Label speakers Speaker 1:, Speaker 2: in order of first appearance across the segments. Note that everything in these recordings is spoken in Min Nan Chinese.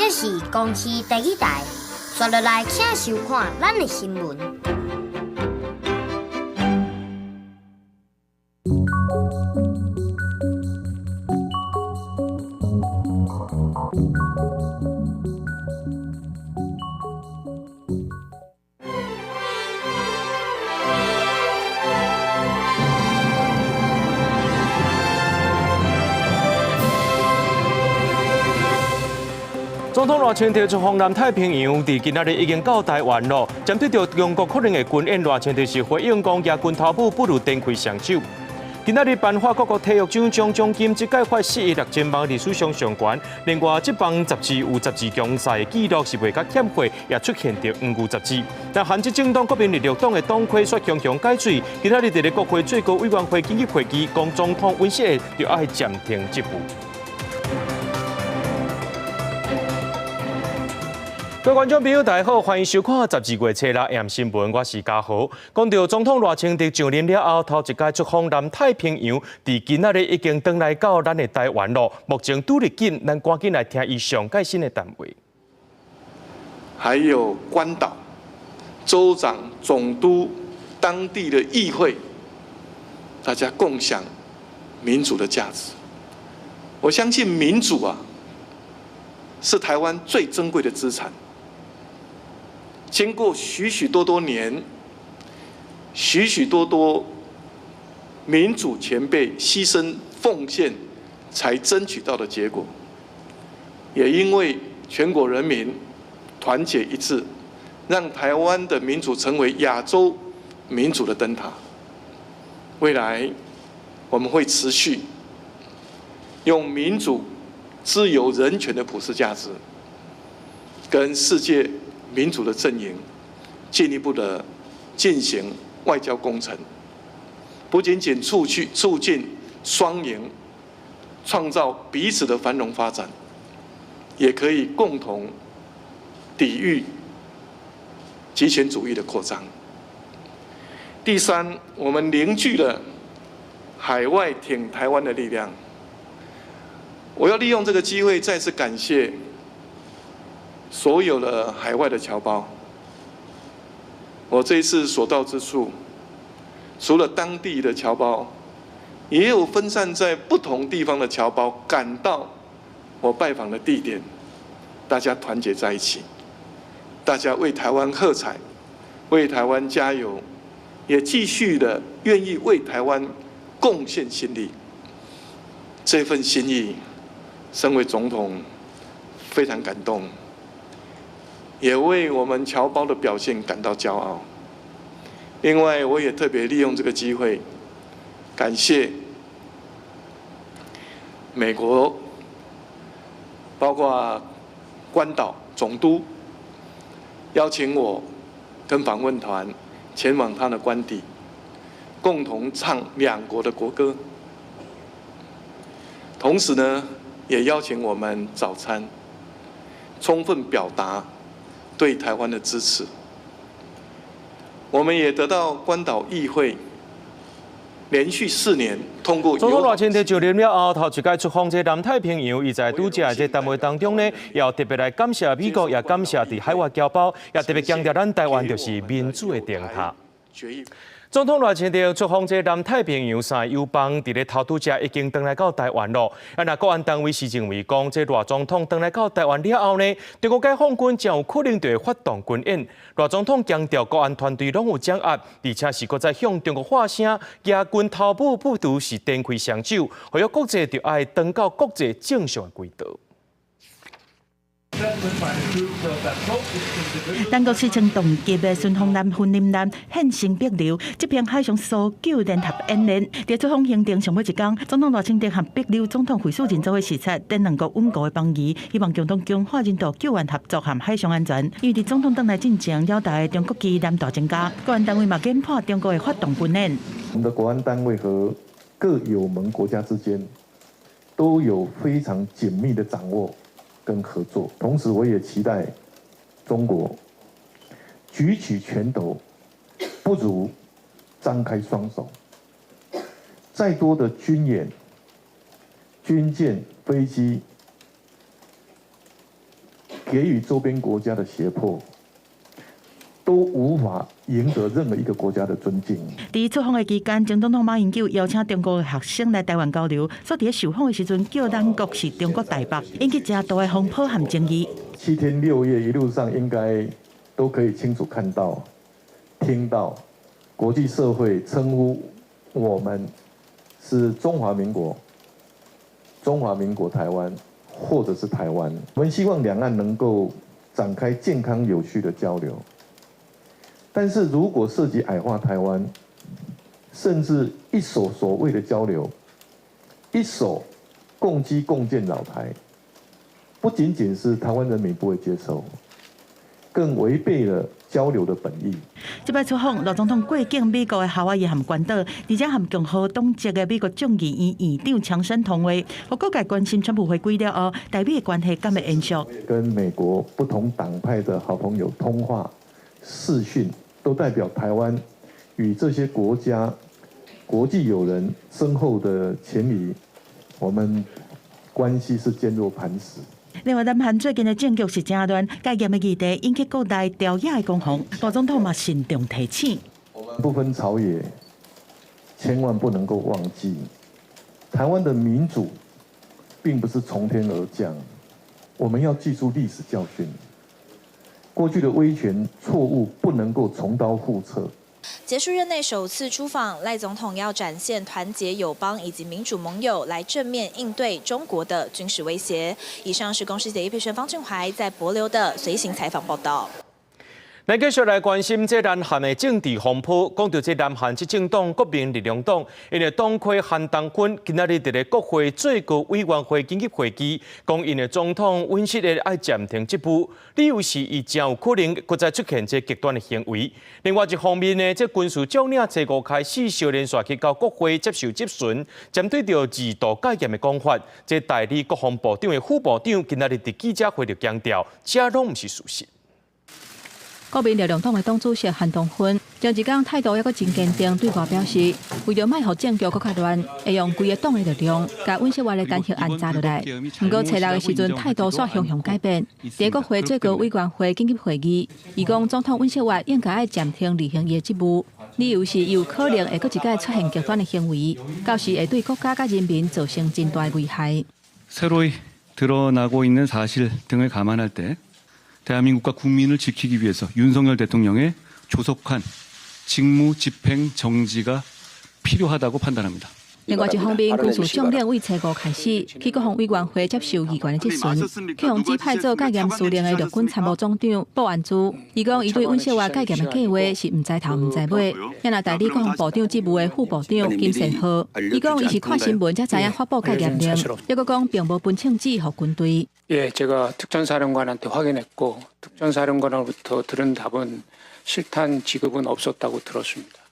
Speaker 1: 這是公視第二台，紲落來請收看咱的新聞。
Speaker 2: 總統賴清德出訪南太平洋，佇今仔日已經到台灣咯。針對著中國可能的軍演，賴清德是回應講，舉拳頭舞不如展開雙手。今仔日頒發各國體育獎獎獎金，這屆發4億6千萬，歷史上上懸。另外，這幫雜誌有12強賽的紀錄是袂較欠貨，也出現著黃牛雜誌。但韓執政黨國民力量黨的黨魁煞強強解喙，今仔日佇咧國會最高委員會緊急會議，講總統尹錫悅著愛暫停職務。各位觀眾朋友，大家好，歡迎收看12月初六暗新聞，我是嘉豪。講到總統賴清德上任了後，頭一擺出訪南太平洋，佇今仔日已經轉來到咱的台灣咯。目前拄入境，咱趕緊來聽伊上蓋新的談話。
Speaker 3: 還有關島州長、總督、當地的議會，大家共享民主的價值。我相信民主啊，是台灣最珍貴的資產。經過許許多多年，許許多多民主前輩犧牲奉獻，才爭取到的結果。也因為全國人民團結一致，讓台灣的民主成為亞洲民主的燈塔。未來我們會持續用民主、自由、人權的普世價值，跟世界民主的陣營進一步的進行外交工程，不僅僅促進雙贏，創造彼此的繁榮發展，也可以共同抵禦極權主義的擴張。第三，我們凝聚了海外挺台灣的力量。我要利用這個機會再次感謝所有的海外的僑胞。我這一次所到之處，除了當地的僑胞，也有分散在不同地方的僑胞趕到我拜訪的地點，大家團結在一起，大家為台灣喝彩，為台灣加油，也繼續的願意為台灣貢獻心力。這份心意，身為總統非常感動。也為我們僑胞的表現感到驕傲。另外，我也特別利用這個機會，感謝美國，包括關島總督，邀請我跟訪問團前往他的官邸，共同唱兩國的國歌。同時呢，也邀請我們早餐，充分表達對台灣的支持。我們也得到關島議會連續4年通過。
Speaker 2: 總統賴清德上任了後，頭一擺出訪這南太平洋，伊在拄才的這談話當中呢，也特別來感謝美國，也感謝佇海外僑胞，也特別強調咱台灣就是民主的燈塔。總統賴清德出訪這南太平洋三個友邦，佇咧頭拄才已經轉來到台灣咯。啊，若國安單位是認為講，這賴總統轉來到台灣了後呢，中國解放軍將有可能就會發動軍演。賴總統強調，國安團隊攏有掌握，而且是閣再向中國發聲，舉拳頭舞不如是展開雙手，呼籲國際就愛轉到國際正常的軌道。
Speaker 4: 中國4000噸級的順風艦、訓練艦現身帛琉，執行海上搜救聯合演練。佇出訪行程上尾一工，總統賴清德和帛琉總統惠恕仁做伙視察等兩國穩固的邦誼，希望共同強化人道救援合作和海上安全。因為佇總統轉來進前，繞台的中國機艦大增加，國安單位嘛研判中國會發動軍演。
Speaker 5: 我們的國安單位和各友盟國家之間都有非常緊密的掌握跟合作，同時我也期待中國舉起拳頭，不如張開雙手。再多的軍演、軍艦、飛機，給予周邊國家的脅迫，都無法贏得任何一個國家的尊敬。
Speaker 4: 佇出訪的期間，前總統馬英九邀請中國的學生來台灣交流，煞佇咧受訪的時陣叫咱國是中國台北，引起誠大的風波和爭議。
Speaker 5: 7天6夜一路上應該都可以清楚看到、聽到國際社會稱呼我們是中華民國、中華民國台灣，或者是台灣。我們希望兩岸能夠展開健康有序的交流。但是如果涉及矮化台灣，甚至一手所謂的交流，一手共機共建擾台，不僅僅是台灣人民不會接受，更違背了交流的本意。
Speaker 4: 這擺出訪，賴總統過境美國的夏威夷和關島，而且和共和黨籍的美國眾議院院長強生通話，予各界關心川普回歸了後，台美的關係敢會延續？
Speaker 5: 跟美國不同黨派的好朋友通話、視訊，都代表台灣與這些國家、國際友人深厚的情誼，我們關係是堅若磐石。
Speaker 4: 另外，南韓最近的政局是誠亂，戒嚴的議題引起國內朝野的攻防，賴總統嘛慎重提醒：
Speaker 5: 我們不分朝野，千萬不能夠忘記，台灣的民主並不是從天而降，我們要記住歷史教訓，過去的威權錯誤不能夠重蹈覆轍。
Speaker 6: 結束任內首次出訪，賴總統要展現團結友邦以及民主盟友，來正面應對中國的軍事威脅。以上是公視記者葉佩璇、方俊懷在帛琉的隨行採訪報道。
Speaker 2: 咱繼續來關心這南韓的政治風波。講到這南韓執政黨國民力量黨，𪜶的黨魁韓東勳今仔日佇咧國會最高委員會緊急會議，講𪜶的總統尹錫悅愛暫停職務，理由是伊誠有可能閣再出現這極端的行為。另外一方面呢，這軍事將領初五開始相連紲去到國會接受質詢，針對著二度戒嚴的講法，這代理國防部長的副部長今仔日佇記者會就強調，這攏毋是事實。
Speaker 7: 國民力量黨的黨主席韓東勳，前一工態度猶閣真堅定，對外表示，為著莫予政局閣較亂，會用規个黨的力量，共尹錫悅的彈劾案砸落來。毋過初六的時陣，態度煞雄雄改變。佇國會最高委員會緊急會議，伊講總統尹錫悅應該愛暫停履行伊的職務，理由是伊有可能會閣一擺出現極端的行為，到時會對國家佮人民造成真大的危害。
Speaker 8: 새로이드러나고있는사실등을감안할때 대한민국과 국민을 지키기 위해서 윤석열 대통령의 조속한 직무 집행 정지가 필요하다고 판단합니다.
Speaker 7: 另外一方面，軍事將領對初五開始去國防委員會接受議員的質詢，去予指派做戒嚴司令的陸軍參謀總長布安珠，伊講伊對尹錫悅戒嚴的計劃是毋知頭毋知尾。也若代理國防部長職務的副部長金善浩，伊講伊是看新聞才知影發布戒嚴令，猶閣講並無分槍指予軍隊。
Speaker 9: 예, 제가 특전사령관한테 확인했고 특전사령관으로부터 들은 답은 실탄 지급은 없었다고 들었습니다.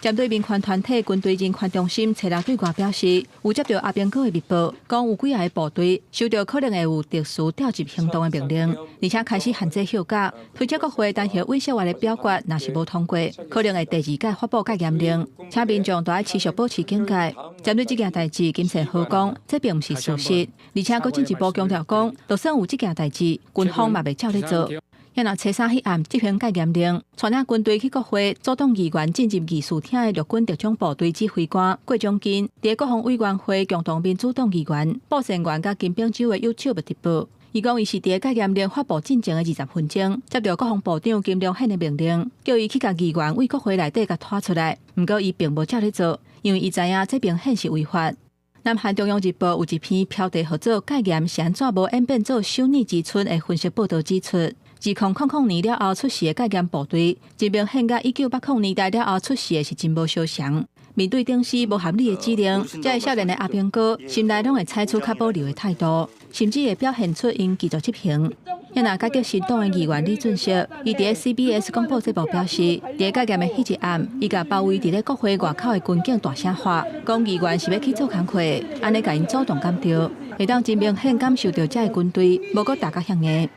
Speaker 7: 針對民權團體軍隊人權中心初六對外表示，有接到阿兵哥的密報，講有幾个部隊收到可能會有特殊調集行動的命令，而且開始限制休假。推測國會彈劾尹錫悅的表決，若是無通過，可能會第二擺發布戒嚴令，請民眾都愛持續保持警戒。針對這件代誌，金善浩講，這並毋是事實，而且閣進一步強調講，就算有這件代誌，軍方嘛袂照咧做。也若初三彼暗執行戒嚴令，帶領軍隊去國會阻擋議員進入議事廳的陸軍特種部隊指揮官郭長金，佇國防委員會共同民主黨議員布善元佮金炳洲的 YouTube 直播。伊講伊是佇戒嚴令發布進前的20分鐘，接到國防部長金良憲的命令，叫伊去共議員對國會內底共拖出來。毋過伊並無照咧做，因為伊知影這明顯是違法。南韓中央日報有一篇標題號做《戒嚴是按怎無演變做修女之春》的分析報導指出，2000年了後出事的戒嚴部隊，真明顯佮1980年代了後出事的是真無相像。面對頂司無合理的指令，這个少年的阿兵哥心內攏會採取較保留的態度，甚至會表現出𪜶拒絕執行。也若改革新黨的議員李俊錫，伊佇咧 CBS 廣播節目表示，佇咧戒嚴的彼一暗，伊共包圍佇咧國會外口的軍警大聲喊，講議員是欲去做工課，按呢共𪜶阻擋敢著，會當真明顯感受著這个軍隊無閣打甲遐硬。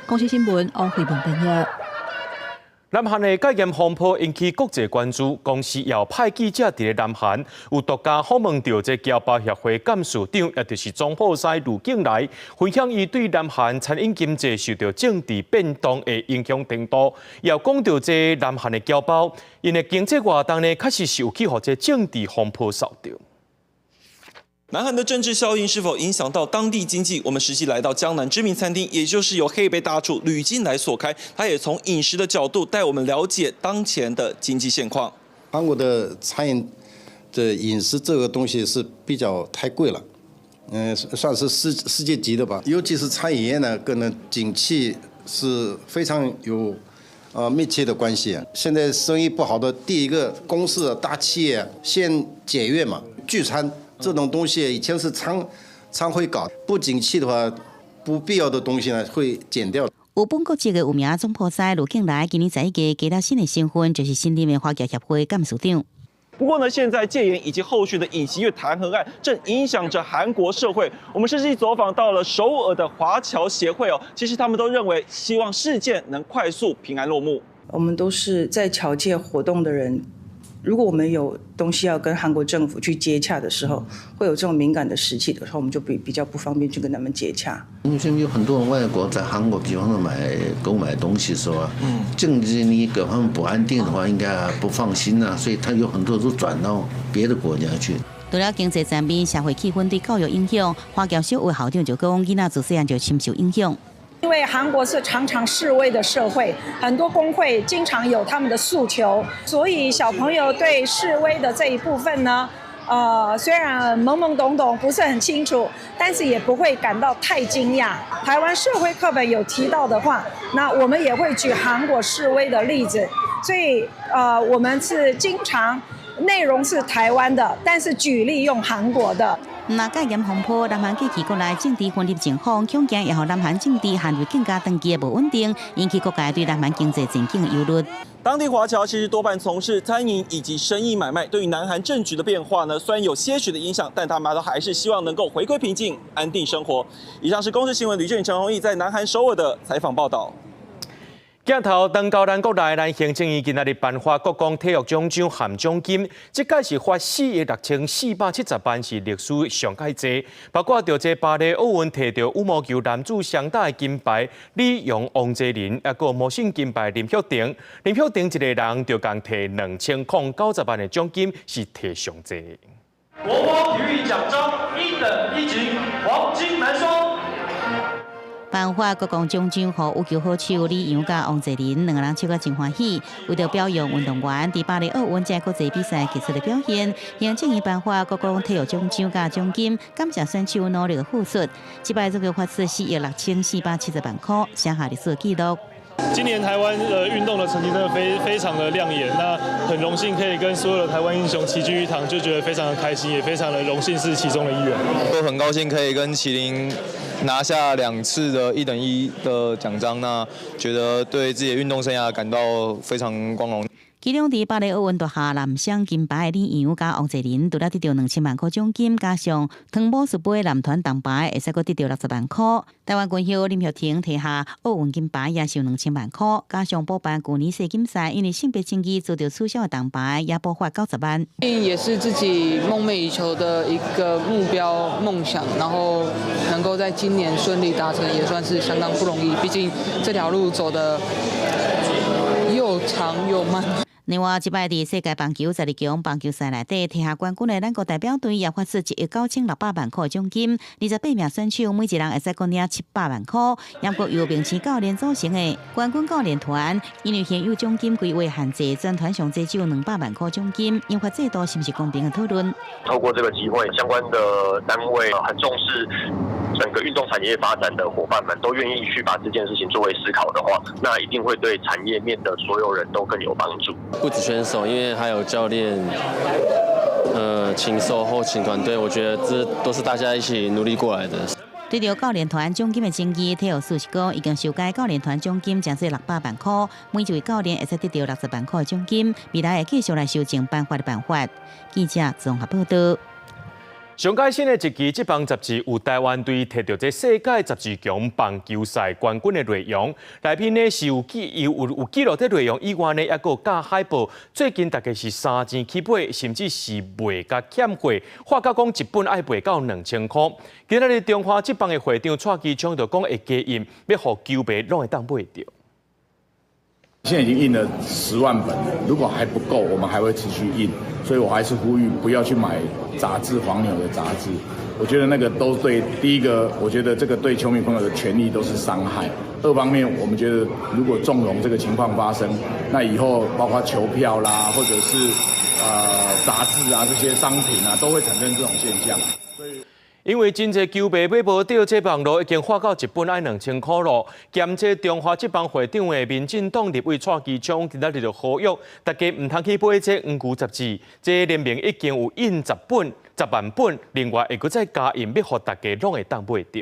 Speaker 7: 公視新聞王慧文編譯。
Speaker 2: 南韓的戒嚴風波引起國際關注，公視也派記者佇咧南韓，有獨家訪問著這僑胞協會幹事長，也就是總鋪師呂敬來，分享伊對南韓餐飲經濟受著政治變動的影響程度，也講著這南韓的僑胞，𪜶的經濟活動呢，確實是有去予這政治風波掃著。
Speaker 10: 南韓的政治效應是否影響到當地經濟？我們實際來到江南知名餐廳，也就是由黑白大廚呂敬來所開，他也從飲食的角度帶我們了解當前的經濟現況。
Speaker 11: 韓國的餐飲的飲食這個東西是比較太貴了，算是世界級的吧。尤其是餐飲業呢，跟呢景氣是非常有密切的關係。現在生意不好的，第一個公司大企業先節約嘛，聚餐。這種東西以前是常常會搞，不景氣的話，不必要的東西呢會減掉。
Speaker 12: 有本國籍的有名總鋪師呂敬來，今年11月加了新的身份，就是新任的華僑協會幹事長。
Speaker 10: 不過呢，現在戒嚴以及後續的尹錫悅彈劾案，正影響着韓國社會。我們實際走訪到了首爾的華僑協會哦，其實他們都認為希望事件能快速平安落幕。
Speaker 13: 我們都是在僑界活動的人。如果我們有東西要跟韓國政府去接洽的時候，會有這種敏感的時期的時候，我們就比較不方便去跟他們接洽。
Speaker 14: 因為現在有很多外國在韓國，比方說購買東西的時候啊，政治你各方面不安定的話，應該不放心啊，所以他有很多都轉到別的國家去。
Speaker 12: 除了經濟層面、社會氣氛對教育影響，華僑小學校長就講，囡仔自細漢就深受影響。
Speaker 15: 因為韓國是常常示威的社會，很多工會經常有他們的訴求，所以小朋友對示威的這一部分呢，雖然懵懵懂懂，不是很清楚，但是也不會感到太驚訝。台灣社會課本有提到的話，那我們也會舉韓國示威的例子，所以我們是經常內容是台灣的，但是舉例用韓國的。
Speaker 12: 若戒嚴風波，南韓過去國內政治分裂情況，恐驚也予南韓政治陷入更加長期的無穩定，引起各界對南韓經濟前景的憂慮。
Speaker 10: 當地華僑其實多半從事餐飲以及生意買賣，對於南韓政局的變化呢，雖然有些許的影響，但他們都還是希望能夠回歸平靜、安定生活。以上是公視新聞呂俊、陳宏毅在南韓首爾的採訪報道。
Speaker 2: 鏡頭轉到咱國內，咱行政院今仔日頒發國光體育獎章和獎金，這屆是發4億6470萬，是歷史上蓋濟。包括著這巴黎奧運提著羽毛球男子雙打的金牌李洋、王齊麟，抑閣魔性金牌林育騰。林育騰一个人就共提2090萬的獎金，是提上濟。
Speaker 16: 國光體育獎章一等一級黃金男雙。
Speaker 12: 頒發國光獎章予羽球好手李洋佮王齊麟兩个人笑甲真歡喜。為著表揚運動員佇巴黎奧運這國際比賽傑出的表現，行政院頒發國光體育獎章佮獎金，感謝選手努力的付出。這擺總共發出4億6470萬塊，寫下歷史紀錄。
Speaker 17: 今年台灣的運動的成績真的非常的亮眼，那很榮幸可以跟所有的台灣英雄齊聚一堂，就覺得非常的開心，也非常的榮幸是其中的一員。
Speaker 18: 都很高興可以跟麒麟拿下兩次的一等一的獎章，那覺得對自己的運動生涯感到非常光榮。
Speaker 12: 其中，佇巴黎奧運奪下男雙金牌的李洋佮王齊麟，除了得著2000萬塊獎金，加上湯姆斯杯男團銅牌，會使閣得著60萬塊。台灣軍校林育騰提下奧運金牌，也是2000萬塊，加上補辦舊年世錦賽，因為性別爭議遭著取消的銅牌，也補發90萬。
Speaker 19: 也是自己夢寐以求的一個目標夢想，然後能夠在今年順利達成，也算是相當不容易。畢竟這條路走得又長又慢。
Speaker 12: 另外，這擺佇世界棒球十二強棒球賽內底，提下冠軍的咱國代表隊也發出1億9606萬塊獎金，28名選手每一人會使閣領700萬塊。毋過由明星教練組成的冠軍教練團，因為現有獎金規劃限制，全團上濟只有200萬塊獎金，引發制度是毋是公平的討論。
Speaker 20: 透過這個機會，相關的單位很重視整個運動產業發展的夥伴們，都願意去把這件事情作為思考的話，那一定會對產業面的所有人都更有幫助。
Speaker 21: 不止選手，因為還有教練、琴手、後勤團隊，我覺得這都是大家一起努力過來的。
Speaker 12: 對著教練團獎金的爭議，體育署是講已經修改教練團獎金，增做600萬塊，每一位教練會使得著60萬塊的獎金。未來會繼續來修正頒發的辦法。記者綜合報道。
Speaker 2: 上蓋新的一期職棒雜誌有台灣隊提著這世界十二強棒球賽冠軍的內容，內面呢是有記錄這內容以外呢，猶閣加海報。最近大概是3000起買，甚至是賣甲欠貨，話到講一本愛賣到2000箍。今仔日中華職棒的會長蔡其昌就講會加印，欲予球迷攏會當買著。
Speaker 1: 現在已經印了10萬本了，如果還不夠，我們還會持續印。所以我還是呼籲不要去買雜誌，黃牛的雜誌。我覺得那個都對，第一個，我覺得這個對球迷朋友的權利都是傷害。二方面，我們覺得如果縱容這個情況發生，那以後包括球票啦，或者是雜誌啊這些商品啊，都會產生這種現象。
Speaker 2: 因為真濟球迷買無著，這網路已經喊到一本愛2000箍囉。兼這中華職棒會長的民進黨立委蔡其昌今仔日就呼籲大家毋通去買這黃牛雜誌。這聯盟已經有印10本、10萬本，另外會閣再加印，欲予大家攏會當買著。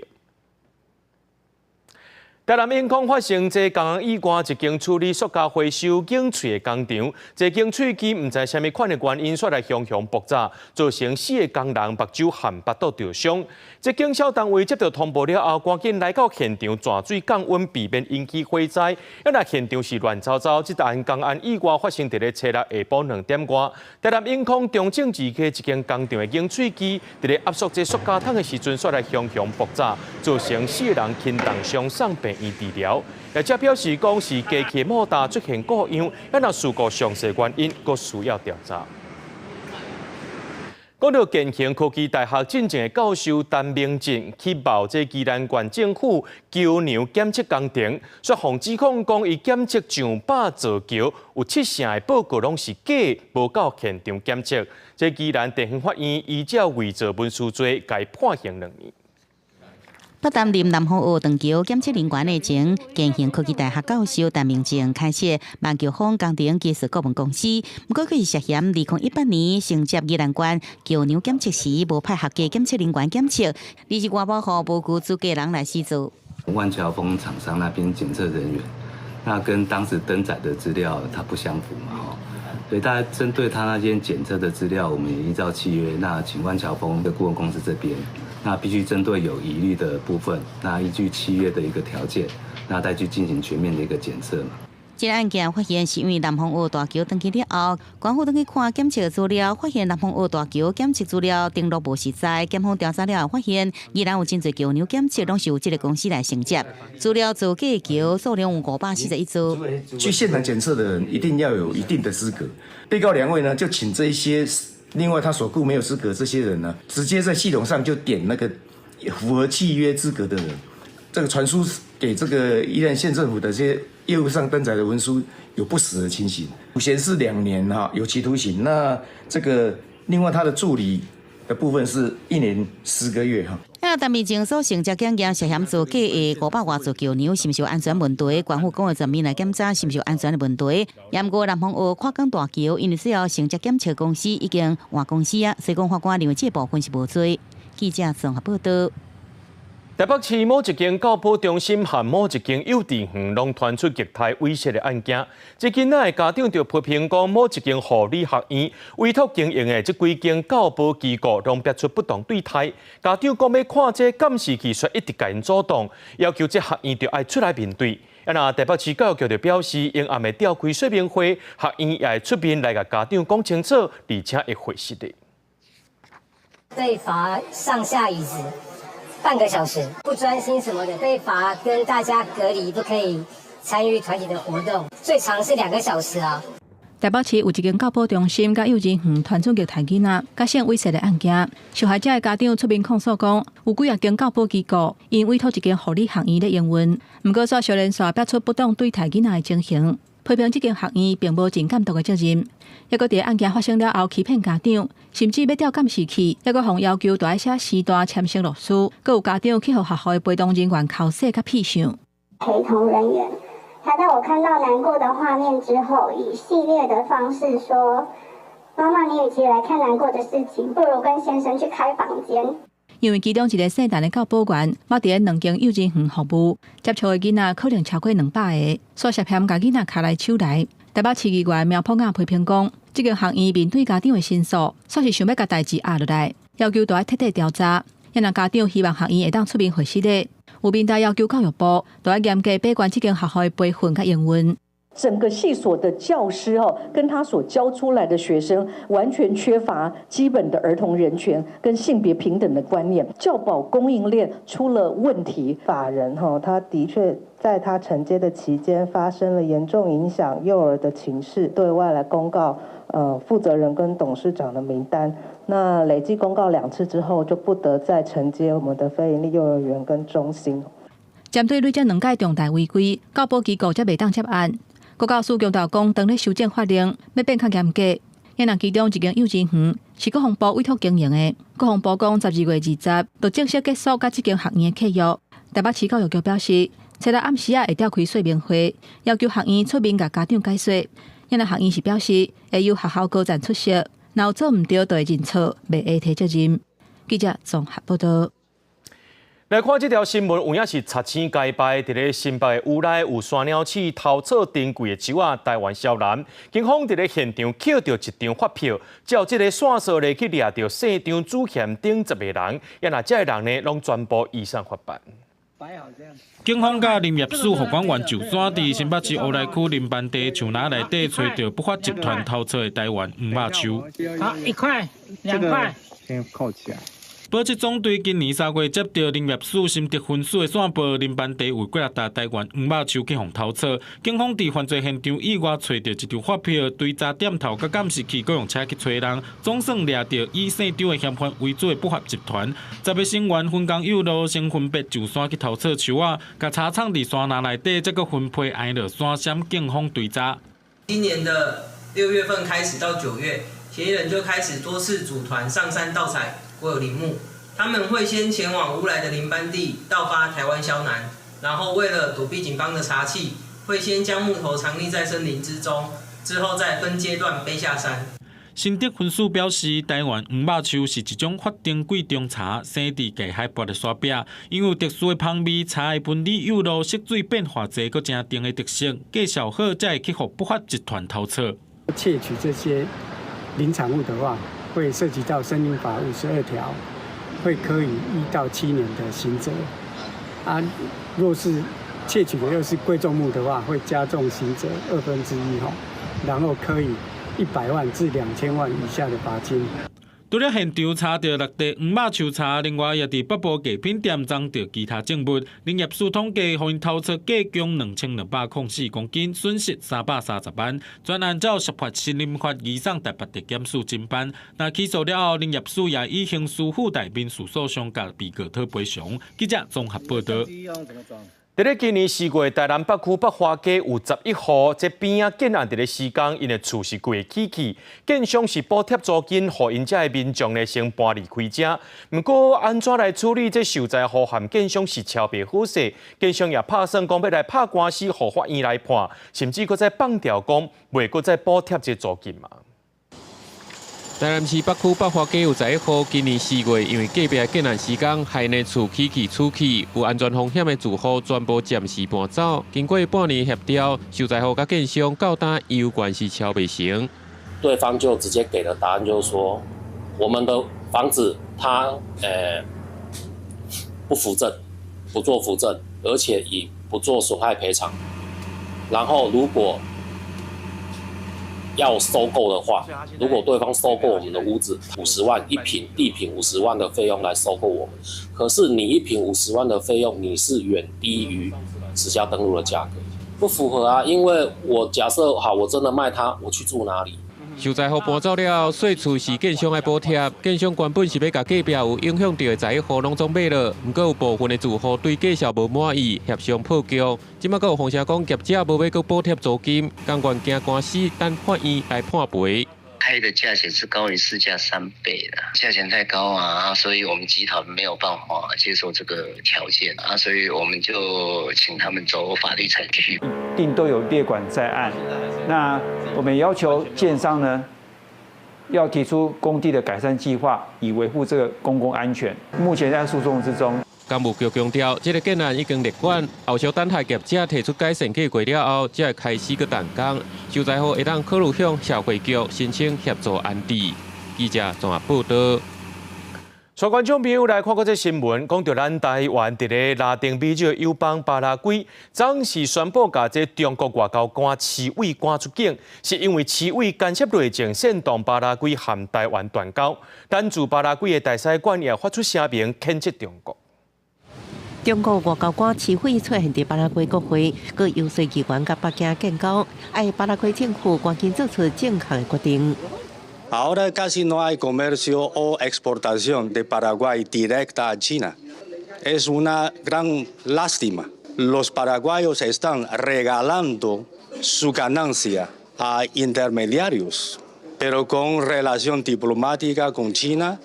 Speaker 2: 台南永康發生這工人意外，一間處理塑膠回收警喙的工廠，這間喙機毋知啥物款的原因，煞來雄雄爆炸，造成四个工人目睭和腹肚著傷。這警消單位接到通報了後，趕緊來到現場斷水降溫，避免引起火災。啊若現場是亂糟糟，這單工安意外發生佇咧初六下晡2點外，台南永康中正二街一間工廠的凝水機，佇咧壓縮這塑膠桶的時陣，煞來雄雄爆炸，造成四个人輕重傷送病院治療。業者表示講是機器莫達出現故障，啊若事故詳細原因，閣需要調查。講到建行科技大學進前的教授陳明正去冒這宜蘭縣政府橋梁檢測工程，煞予指控講伊檢測上百座橋，有七成的報告攏是假，無到現場檢測。這宜蘭地方法院依照偽造文書罪，共伊判刑2年。
Speaker 12: 北擔任南方澳斷橋檢測人員的前建行科技大學教授陳明正開設萬橋豐工程技術顧問公司，毋過閣是涉嫌2018年承接宜蘭縣橋梁檢測時，無派合格檢測人員檢測，而是外包予無具資格人來施做。
Speaker 22: 萬橋豐廠商那邊檢測人員，那跟當時登載的資料它不相符嘛，吼，所以大家針對他那間檢測的資料，我們也依照契約，那請萬橋豐的顧問公司這邊。那必須針對有疑慮的部分，那依據契約的一個條件，那再去進行全面的一個檢測嘛。
Speaker 12: 這個案件發現是因為南方澳大橋斷去了後，官府轉去看檢測資料，發現南方澳大橋檢測資料登錄無實在。檢方調查了後發現，宜蘭有真濟橋梁檢測攏是由這個公司來承接，資料造假橋數量有541座。
Speaker 23: 去現場檢測的人一定要有一定的資格。被告兩位呢，就請這一些。另外，他所僱沒有資格這些人呢，直接在系統上就點那個符合契約資格的人，這個傳輸給這個宜蘭縣政府的這些業務上登載的文書有不實的情形，顯示2年哈有期徒刑。那這個另外他的助理的部分是1年10個月哈。
Speaker 12: 啊，陳明正所承接檢驗涉嫌造假的500外座橋梁，是毋是有安全問題？官府講會全面來檢查是毋是有安全的問題。毋過南方澳跨港大橋，因為需要承接檢測公司已經換公司啊，所以講法官認為這部分是無罪。記者綜合報道。
Speaker 2: 台北市某一間教保中心和某一間幼稚園攏傳出虐待猥褻的案件。這囡仔的家長就批評講，某一間護理學院委託經營的這幾間教保機構，攏提出不當對待。家長講欲看這監視器，卻一直共𪜶阻擋，要求這學院著愛出來面對。啊，若台北市教育局就表示，𪜶暗會召開說明會，學院也會出面來共家長講清楚，而且會回實的。
Speaker 24: 被罰上下椅子半個小時，不專心什麼的，被罰跟大家隔離，不可以參與團體的活動，最長是2個小時啊。
Speaker 7: 台北市有一間教保中心佮幼稚園傳出虐待囡仔、佮性猥褻的案件，受害者的家長出面控訴講，有幾若間教保機構𪜶委託一間護理學院咧營運，毋過煞相連紲爆出不當對待囡仔的情形，批評這間學院並無盡監督的責任，抑閣佇案件發生了後欺騙家長，甚至欲調監視器，抑閣予要求著愛寫時段簽承諾書，閣有家長去予學校的陪同人員剾洗佮痞相。
Speaker 25: 陪同人員，他在我看到難過的畫面之後，以戲謔的方式說：媽媽，你與其來看難過的事情，不如跟先生去開房間。
Speaker 7: 因為其中一個姓陳的教保員，捌佇兩間幼稚園服務，接觸的囡仔可能超過200個，煞涉嫌共囡仔牽來手來。台北市議員苗博雅批評講，這間學院面對家長的申訴，煞是想欲共代誌壓落來。要求著愛徹底調查。也若家長希望學院會當出面回釋的，有民代要求教育部著愛嚴格把關這間學校的培訓佮營運。
Speaker 3: 整個系所的教師哦，跟他所教出來的學生完全缺乏基本的兒童人權跟性別平等的觀念，教保供應鏈出了問題。
Speaker 4: 法人哈，他的確在他承接的期間發生了嚴重影響幼兒的情事，對外來公告，負責人跟董事長的名單。那累計公告兩次之後，就不得再承接我們的非營利幼兒園跟中心。
Speaker 7: 針對累積兩屆重大違規，教保機構才袂當接案。國教署強調講，當咧修正法令，欲變較嚴格。也若其中一間幼稚園是國防部委託經營的，國防部講12月20就正式結束佮這間學院的契約。台北市教育局表示，初六暗時仔會召開說明會，要求學院出面共家長解說。也若學院是表示會由學校高層出席，若有做毋對，就會認錯，袂會提責任。記者綜合報道。
Speaker 2: 來看這條新聞，有影是賊星街拜，佇咧新北的烏來有山鳥鼠偷竊珍貴的樹仔，台灣肖楠。警方佇咧現場抾著一張發票，照這个線索咧去掠著姓張主嫌等10个人，也若這个人呢，攏全部移送法辦。
Speaker 5: 警方佮林業署護管員上山，佇新北市烏來區林班地樹林內底揣著不法集團偷採的台灣黃肉樹。
Speaker 6: 好，一塊、兩塊，
Speaker 8: 先扣起來。
Speaker 5: 保七總隊今年3月接著林業署新竹分署的線報，林班地有幾若沓台灣黃肉樹去予偷採。警方佇犯罪現場意外揣著一張發票，追查店頭佮監視器，閣用車去揣人，總算掠著以姓張的嫌犯為主的不法集團。10个成員分工誘路，先分別上山去偷採樹仔，共查藏佇山林內底，再閣分批挨落山閃警方追查。
Speaker 26: 今年的6月份開始到9月，嫌疑人就開始多次組團上山盜採國有林木，他們會先前往烏來的林班地盜伐台灣肖楠，然後為了躲避警方的查緝，會先將木頭藏匿在森林之中，之後再分階段背下山。
Speaker 5: 新竹分署表示，台灣黃肉樹是一種法定貴重茶，生佇低海拔的山壁，因為有特殊的芳味，茶的紋理幼路、色水變化濟，閣誠甜的特色，價數好，才會去予不法集團偷採。
Speaker 9: 竊取這些林產物的話，會涉及到森林法52條，會科以1到7年的刑責。啊，若是竊取的又是貴重木的話，會加重刑責1/2吼，然後科以100萬至2000萬以下的罰金。
Speaker 5: 除了現場查著六塊黃肉樹柴，另外也佇北部藝品店贓著其他證物。林業署統計，予𪜶偷採計共2204公斤，損失330萬。專案照涉法森林法移送台北地檢署偵辦。若起訴了後，林業署也以刑事附帶民事訴訟，共被告討賠償。記者綜合報導。
Speaker 2: 佇咧今年4月，台南北區北花街有11戶，這邊仔建案佇咧施工，𪜶的厝是規个起去，建商是補貼租金，予𪜶遮的民眾呢先搬離開遮。毋過按怎來處理這受災戶和建商是超袂好勢，建商也拍算講欲來拍官司，予法院來判，甚至閣再放調講，袂閣再補貼這租金嘛。
Speaker 27: 台南市北區北花街有11戶，今年4月因為隔壁建案施工，害𪜶厝起去出去，有安全風險的住戶全部暫時搬走。經過半年協調，受災戶佮建商到今猶原是敲袂成。
Speaker 28: 對方就直接給了答案，就是說我們的房子他不扶正，不做扶正，而且以不做損害賠償。然後如果要收購的話，如果對方收購我們的屋子五十萬一坪，地坪五十萬的費用來收購我們，可是你一坪五十萬的費用，你是遠低於實價登錄的價格，不符合啊！因為我假設好，我真的賣他，我去住哪裡？
Speaker 27: 受災戶搬走了後，稅厝是建商愛補貼，建商原本是欲共隔壁有影響著的11戶攏總買落，毋過有部分的住戶對價數無滿意，協商破局。這擺閣有風聲講業者無欲閣補貼租金，甘願驚官司，等法院來判賠。
Speaker 29: 開的價錢是高於市價3倍的，價錢太高啊，所以我們集團沒有辦法接受這個條件啊，所以我們就請他們走法律程序。
Speaker 30: 一定都有列管在案。那我們要求建商呢，要提出工地的改善計劃，以維護這個公共安全。目前在訴訟之中。
Speaker 27: 工務局強調，這个建案已經列管，後續等待業者提出改善計劃了後，才會開始閣動工。受災戶會當考慮向社會局申請協助安置。記者綜合報導。
Speaker 2: 帶觀眾朋友來看國際新聞，講著咱台灣佇咧拉丁美洲的友邦巴拉圭，昨時宣布共這中國外交官徐偉趕出境，是因為徐偉干涉內政，煽動巴拉圭和台灣斷交。咱駐巴拉圭的大使館也發出聲明，譴責中國。
Speaker 8: 中國外交官徐偉出現佇巴拉圭國會，閣遊說議員佮北京建交，愛巴拉圭政府趕緊做出正確的決定。
Speaker 10: Ahora casi no hay comercio o exportación de Paraguay directa a China. Es una gran lástima. Los paraguayos están regalando su ganancia a intermediarios, pero con relación diplomática con China,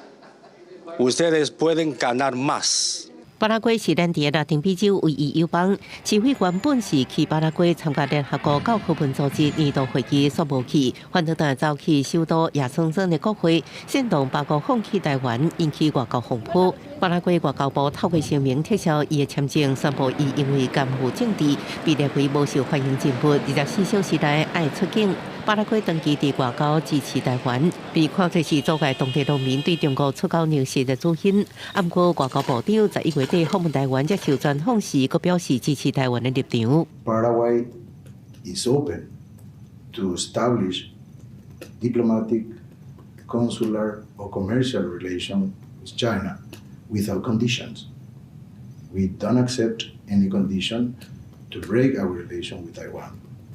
Speaker 10: ustedes pueden ganar más.
Speaker 8: 巴拉圭是咱佇拉丁美洲唯一友邦。徐偉原本是去巴拉圭參加聯合國教科文組織年度會議，煞無去，反倒轉走去首都亞松森的國會，煽動巴國放棄台灣，引起外交風波。巴拉圭外交部透過聲明撤銷伊的簽證，宣布伊因為干預政治，被列為無受歡迎人物，24小時內愛出境。巴拉圭長期佇外交支持台灣，被看作是阻礙當地農民對中國出口糧食的主因。毋過外交部長11月底訪問台灣接受專訪時，閣表示支持台灣的立場。
Speaker 11: Paraguay is open to establish diplomatic, consular or commercial relation with China without conditions. We don't accept any condition to break our relation with Taiwan,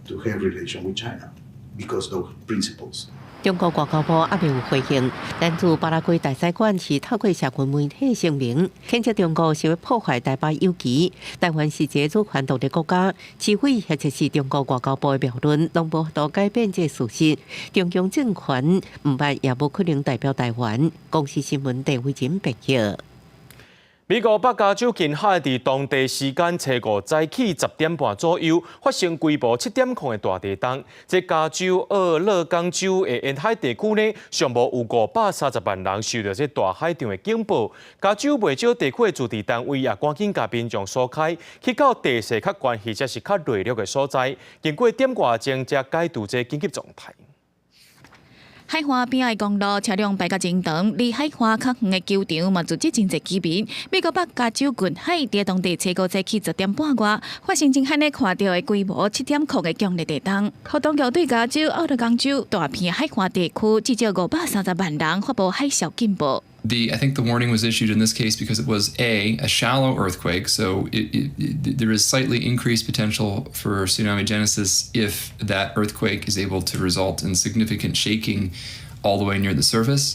Speaker 11: to have relation with China, because those principles.
Speaker 8: 中國外交部猶未有回應，咱駐巴拉圭大使館是透過社群媒體聲明，譴責中國是欲破壞台巴友誼。台灣是一个主權獨立國家，除非或者是中國外交部的謬論，攏無法度改變這事實。中共政權毋捌也無可能代表台灣。公視新聞鄭慧珍編譯。
Speaker 2: 美國北加州近海佇當地時間初五早起10點半左右，發生規模7.0的大地動。這加州俄勒岡州的沿海地區呢，上無有530萬人受著這大海漲的警報。加州袂少地區的自治單位也趕緊共民眾疏開，去到地勢較懸或者是較內陸的所在。經過點外鐘才解除這緊急狀態。
Speaker 13: 海岸邊仔的公路車輛排甲真長，離海岸較遠的球場嘛聚集真濟居民。美國北加州近海佇當地初五早起10點半外，發生真罕咧看著的規模7.0的強烈地動，予當局對加州奧勒岡州大片海岸地區至少530萬人發布海嘯警報。
Speaker 14: I think the warning was issued in this case because it was a shallow earthquake, so there is slightly increased potential for tsunami genesis if that earthquake is able to result in significant shaking all the way near the surface.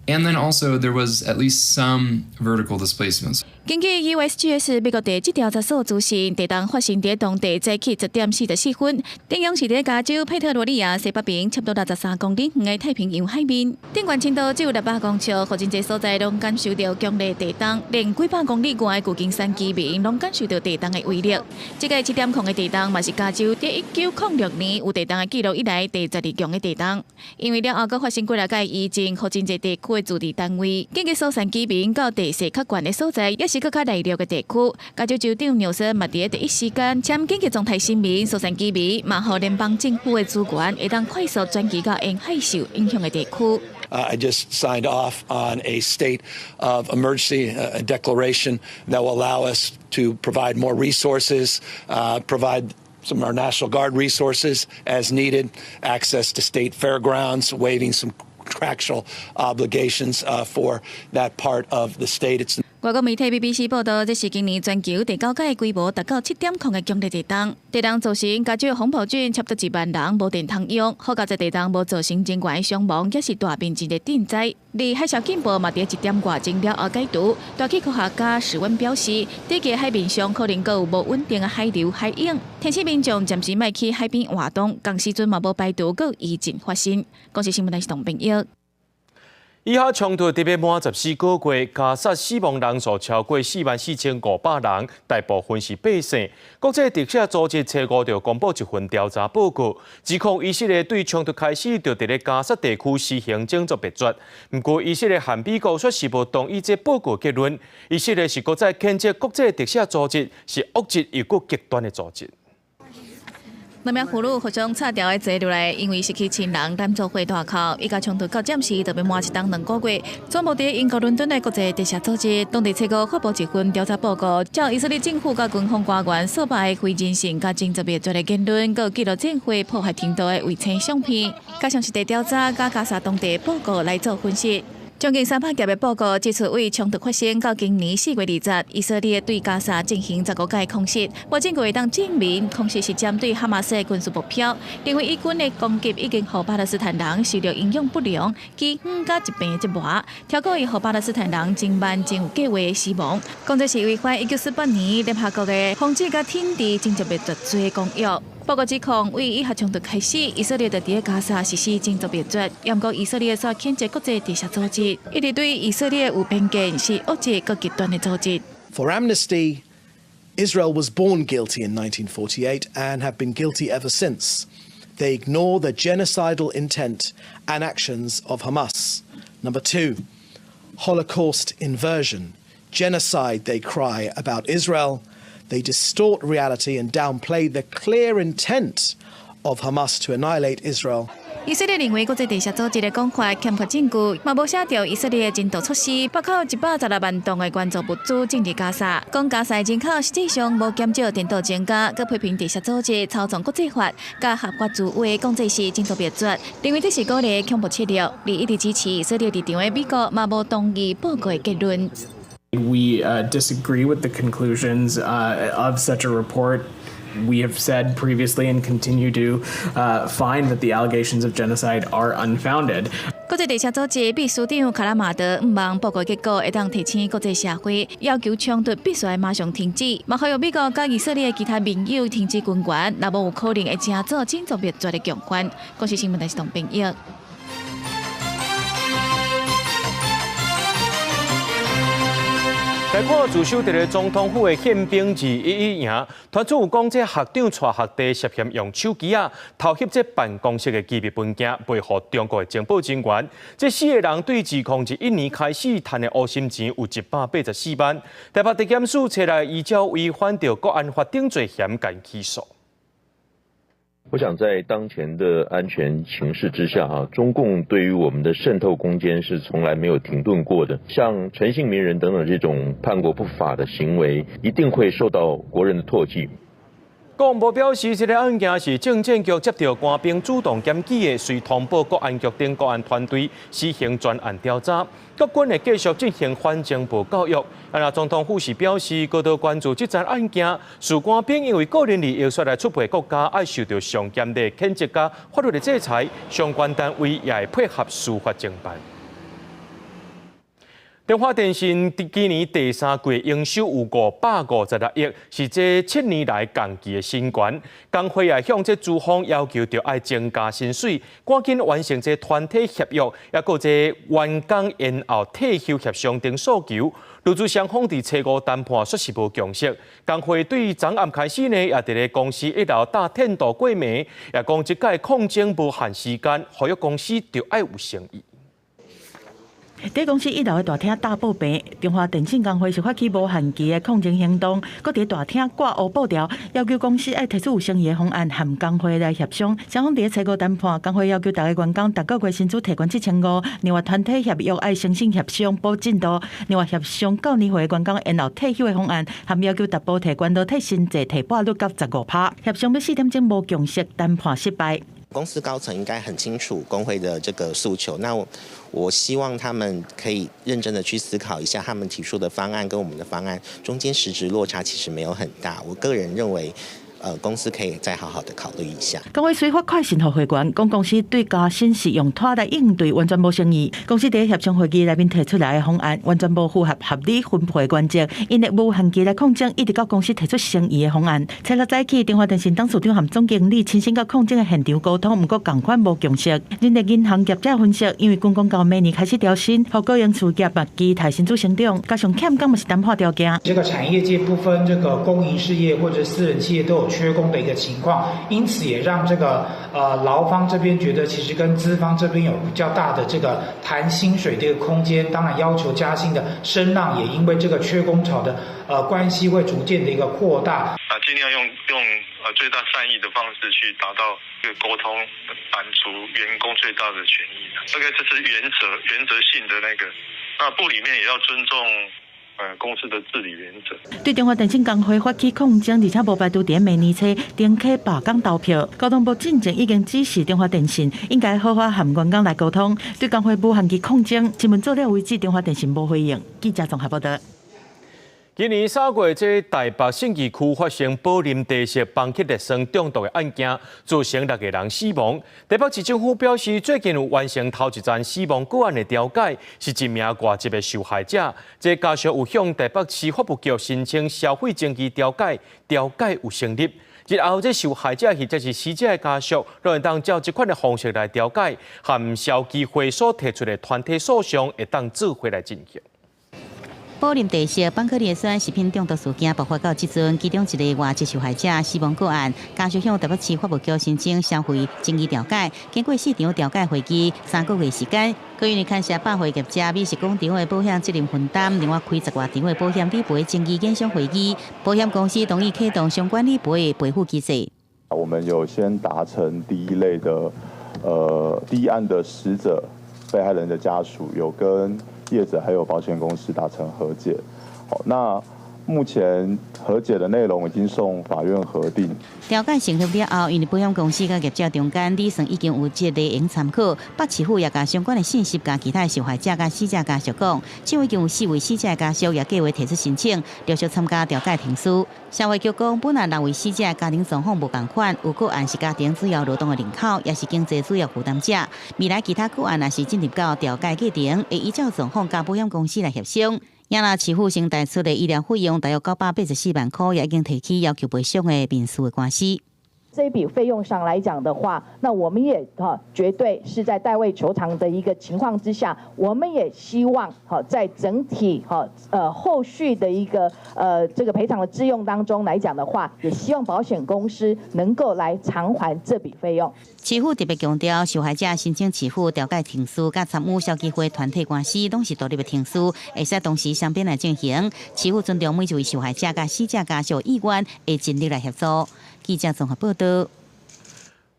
Speaker 14: And then also there was at least some vertical displacements.
Speaker 13: 根據 USGS 美國地質調查所資訊，地動發生佇當地早起10點44分，震央是佇加州佩特羅利亞西北邊差不多63公里遠的太平洋海面。震源深度只有600公尺，予真濟所在攏感受著強烈地動，連幾百公里外的舊金山居民攏感受著地動的威力。這个7.0的地動嘛是加州佇1906年有地動的記錄以來第12強的地動。因為了後閣發生幾若擺餘震，予真濟地區的自治單位緊急疏散居民到地勢較懸的所在，抑是閣較內陸的地區。加州州長紐森嘛佇第一時間簽緊急狀態聲明，疏散居民，嘛予聯邦政府的資源會當快速轉移到沿海受影響的地區。
Speaker 15: I just signed off on a state of emergency declaration that will allow us to provide more resources, provide some of our National Guard resources as needed, access to state fairgrounds, waiving some contractual obligations for that part of the state. It's
Speaker 13: 外國媒體 BBC 報道，這是今年全球第九擺規模達到7.0的強烈地動。地動造成加州風暴郡差不多1萬人無電通用，好佳哉地動無造成人員傷亡，抑是大面積的震災。而海嘯警報嘛，佇1點外鐘了後解除。大氣科學家史溫表示，佇個海面上可能閣有無穩定的海流、海湧，提醒民眾暫時莫去海邊活動，仝時陣嘛無排除閣有餘震發生。公視新聞台是董炳耀。
Speaker 2: 以哈衝突踏入滿14個月，加薩死亡人數超過44,500人，大部分是百姓。國際特赦組織初五就公布一份調查報告，指控以色列對衝突開始就佇咧加薩地區施行種族滅絕。毋過以色列和美國卻是無同意這報告結論。以色列是閣再譴責國際特赦組織是惡質又閣極端的組織。
Speaker 13: 兩名婦女互相插牢的坐落來，因為失去親人，攬做伙大哭。以加衝突到暫時就欲滿一冬兩個月。總部佇英國倫敦的國際特赦組織，當地初五發布一份調查報告，照以色列政府佮軍方官員數百个非人性佮種族滅絕的言論，閣記錄戰火破壞程度的衛星相片，加上實地調查佮加沙當地報告來做分析。將近300頁的報告指出，為衝突發生到今年4月20日，以色列對加沙進行15屆空襲，無證據會當證明空襲是針對哈馬斯的軍事目標。認為以軍的攻擊已經予巴勒斯坦人受到營養不良、饑荒佮疾病折磨，超過予巴勒斯坦人真萬真有計劃的死亡。講這是違反1948年聯合國的防止佮懲治種族滅絕罪公約。報告指控，為以哈衝突開始，以色列就佇加沙實施種族滅絕。毋過以色列煞譴責國際特赦組織，一直對以色列有偏見，是惡質閣極端的組織。
Speaker 1: For Amnesty, Israel was born guilty in 1948 and have been guilty ever since. They ignore the genocidal intent and actions of Hamas. Number two, Holocaust inversion. Genocide, they cry about Israel. They distort reality and downplay the clear intent of Hamas to annihilate Israel.
Speaker 13: 以色列認為國際特赦組織的講法欠缺證據，嘛無寫著以色列的人道措施，包括116萬噸的援助物資進入加沙。講加沙人口實際上無減少程度增加，閣批評特赦組織操縱國際法，佮合法自衛講這是種族滅絕，認為這是鼓勵恐怖策略。而一直支持以色列立場的美國嘛無同意報告的結論。
Speaker 12: We disagree with the conclusions of such a report. We have said previously and continue to find that the allegations of genocide are unfounded.
Speaker 13: 國際特赦組織秘書長卡拉馬德毋望報告結果會當提醒國際社會，要求衝突必須愛馬上停止，嘛呼籲美國佮以色列其他盟友停止軍援，若無有可能會成做種族滅絕的共犯。公視新聞台是董編譯。
Speaker 2: 來看駐守佇咧總統府的憲兵211營，傳出有講這學長帶學弟涉嫌用手機仔偷翕這辦公室的機密文件，賣予中國的情報人員。這四个人對2021年開始趁的烏心錢有184萬。台北地檢署揣來依照違反著國安法等罪嫌共起訴。
Speaker 16: 我想在當前的安全情勢之下，哈，中共對於我們的滲透空間是從來沒有停頓過的。像陳姓名人等等這種叛國不法的行為，一定會受到國人的唾棄。
Speaker 2: 國防部表示，這个案件是政戰局接到官兵主動檢舉的，隨通報國安局等國安團隊施行專案調查，國軍會繼續進行反情報教育。啊，那總統府是表示高度關注這樁案件，事官兵因為個人利益煞來出賣國家，愛受到上嚴厲譴責佮法律的制裁，相關單位也會配合司法偵辦。中華電信今年第三季營收有556億，是這7年來同期的新高。工會也向這資方要求，著愛增加薪水，趕緊完成這團體協約，抑閣這員工延後退休協商等訴求。勞資雙方佇初五談判煞是無共識。工會對昨暗開始呢，也佇咧公司一樓搭テント過暝，也講這擺抗爭無限時間，呼籲公司著愛有誠意。
Speaker 17: 佇公司一樓的大廳搭布棚，中華電信工會是發起無限期的抗爭行動，閣佇大廳掛烏布條，要求公司愛提出有誠意的方案，和工會來協商。雙方佇初五談判，工會要求逐个員工逐个月薪資提懸7500，另外團體協約愛誠信協商補進度，另外協商到年歲的員工延後退休的方案，和要求逐步提懸勞退薪資提撥率到15%。協商欲4點鐘無共識，談判失敗。
Speaker 18: 公司高層應該很清楚工會的這個訴求，那我希望他們可以認真的去思考一下，他們提出的方案跟我們的方案中間實質落差其實沒有很大。我個人認為，公司可以再好好的考慮一下。
Speaker 17: 工會隨發快訊予會員，講公司對加薪是用拖來應對，完全無誠意。公司佇協商會議內面提出來的方案，完全無符合合理分配原則，𪜶會無限期來抗爭，一直到公司提出誠意的方案。初六早起，中華電信董事長和總經理親身到抗爭的現場溝通，毋過仝款無共識。人力銀行業者分析，因為軍公教明年開始調薪，予國營事業嘛期待薪資成長，加上欠工嘛是談判條件。
Speaker 19: 這個產業界不分這個公營事業或者私人企業都有
Speaker 3: 缺工的一個情況，因此也讓這個勞方這邊覺得其實跟資方這邊有比較大的這個談薪水這個空間，當然要求加薪的聲浪也因為這個缺工潮的關係會逐漸的一個擴大。
Speaker 4: 啊，盡量用最大善意的方式去達到這個溝通，滿足員工最大的權益。大概這是原則性的那個，那部裡面也要尊重公司的治理原則。
Speaker 17: 對中華電信工會發起抗爭，而且無排除佇明年初停課罷工投票。交通部進前已經指示中華電信應該好好和員工來溝通。對工會無限期抗爭，新聞做了為止，中華電信無回應。記者綜合報道。
Speaker 2: 今年3月，這台北信義區發生寶林茶色邦克烈酸中毒的案件，造成六個人死亡。台北市政府表示，最近有完成頭一宗死亡個案的調解，是一名外籍的受害者。這家屬有向台北市法務局申請消費爭議調解，調解有成立。日後，這受害者或者是死者的家屬，攏會當照這款的方式來調解，和消基會所提出的團體訴訟，會當做伙來進行。
Speaker 7: 寶林茶色邦克烈酸食品中毒事件爆發到這陣，其中一個外籍受害者死亡個案，家屬向台北市法務局申請消費爭議調解，經過四場調解會議，3個月時間，閣因為牽涉百貨業者美食廣場的保險責任分擔，另外開10外場的保險理賠爭議研商會議，保險公司同意啟動相關理賠的賠付機制。
Speaker 19: 我們有先達成第一類的，第一案的死者被害人的家屬有跟業者還有保險公司達成和解，好，那目前和解的內容已經送法院核定。
Speaker 7: 調解成立了後，因為保險公司佮業者中間理算已經有這個會參考，北市府也共相關的信息共其他受害者佮死者家屬講，這已經有四位死者家屬也計劃提出申請，陸續參加調解程序。社會局講，本來六位死者家庭狀況無仝款，有個案是家庭主要勞動的人口，也是經濟主要負擔者。未來其他個案若是進入到調解過程，會依照狀況佮保險公司來協商。也若市府先貸出的醫療費用大約984萬塊，也已經提起要求賠償的民事的官司。
Speaker 20: 這筆費用上來講的話，那我們也哈絕對是在代位求償的一個情況之下，我們也希望哈在整體哈後續的一個這個賠償的支用當中來講的話，也希望保險公司能夠來償還這筆費用。
Speaker 7: 市府特別強調，受害者申請市府調解程序，佮參與消基會團體官司，攏是獨立的程序，會使同時雙邊來進行。市府尊重每一位受害者佮死者家屬意願，會盡力來協助。記者綜合報道。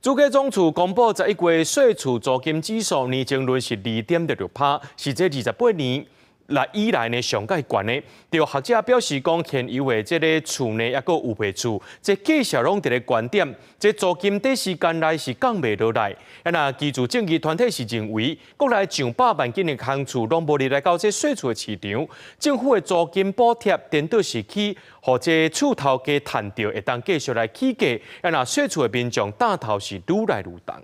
Speaker 2: 主計總處公布11月稅厝租金指數年增率是2.66%，是這28年來以來呢上蓋懸的。著學者表示講，現有的這个厝呢，抑閣有賣厝，這繼續攏佇咧懸點，這租金短時間內是降袂落來。啊，若居住正義團體是認為，國內上百萬間的空厝攏無入來到這稅厝的市場，政府的租金補貼顛倒是去，予這厝頭家趁著，會當繼續來起價。啊，若稅厝的民眾擔頭是愈來愈重。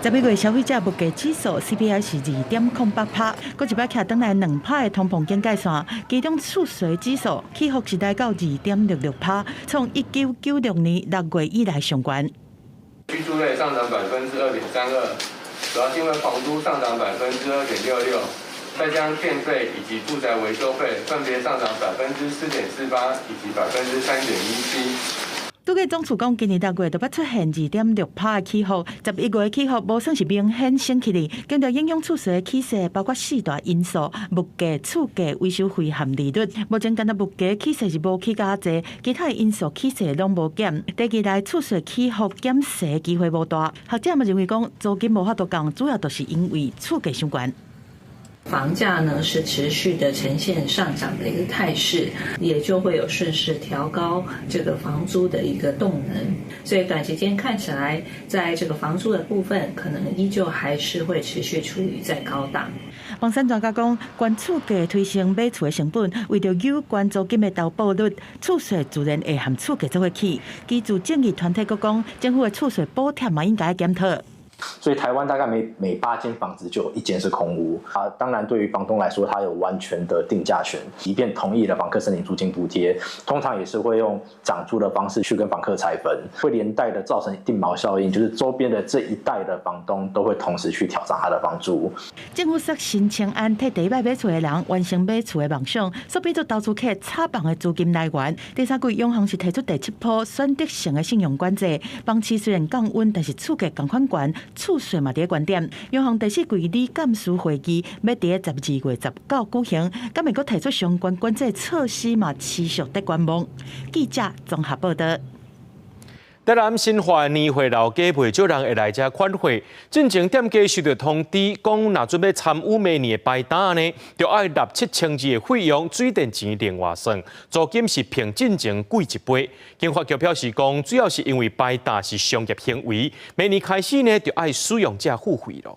Speaker 17: 11月消費者物價指數 CPI 是2.08%，閣一擺徛轉來2%的通膨警戒線，其中厝稅指數起伏是來到2.66%，創1996年6月以來上懸。
Speaker 21: 居住類上漲2.32%，主要是因為房租上漲2.66%，再加上電費以及住宅維修費分別上漲4.48%以及3.17%。
Speaker 17: 主計總處講，今年6月就捌出現2.6%的起伏，11月起伏無算是明顯升起來，強調影響厝稅起勢包括四大因素：物價、厝價、維修費和利率。目前干焦物價起勢是無起較濟，其他的因素起勢攏無減。短期內厝稅起伏減勢機會無大。學者嘛認為講，租金無法度降，主要就是因為厝價傷懸。
Speaker 22: 房價呢是持續的呈現上漲的一個態勢，也就會有順勢調高這個房租的一個動能。所以短期間看起來，在這個房租的部分，可能依舊還是會持續處於在高檔。
Speaker 17: 房產專家講，懸厝價推升買厝的成本，為著有懸租金的投報率，厝稅自然會和厝價做伙起。居住正義團體閣講，政府的厝稅補貼嘛應該檢討。
Speaker 5: 所以台灣大概每8間房子就有1間是空屋啊。當然，對於房東來說，他有完全的定價權，即便同意了房客申請租金補貼，通常也是會用漲租的方式去跟房客拆分，會連帶的造成定錨效應，就是周邊的這一帶的房東都會同時去調漲他的房租。
Speaker 17: 政府說新青安替第一擺買厝的人完成買厝的夢想，煞變做投資客炒房的資金來源。第三季央行是提出第七波選擇性的信用管制，房市雖然降溫，但是厝價仝款懸，厝稅嘛佇咧懸點。央行第四季理監事會議欲佇12月19舉行，敢會閣提出相關管制措施嘛？持續佇觀望。記者綜合報道。
Speaker 2: 台南新化年貨老街袂少人會來遮款貨。進前店家收到通知，講若準備參與明年的排檔呢，就愛納7200的費用，水電錢另外算，租金是比進前貴一倍。經發局表示講，主要是因為排檔是商業行為，明年開始呢，就愛使用者付費囉。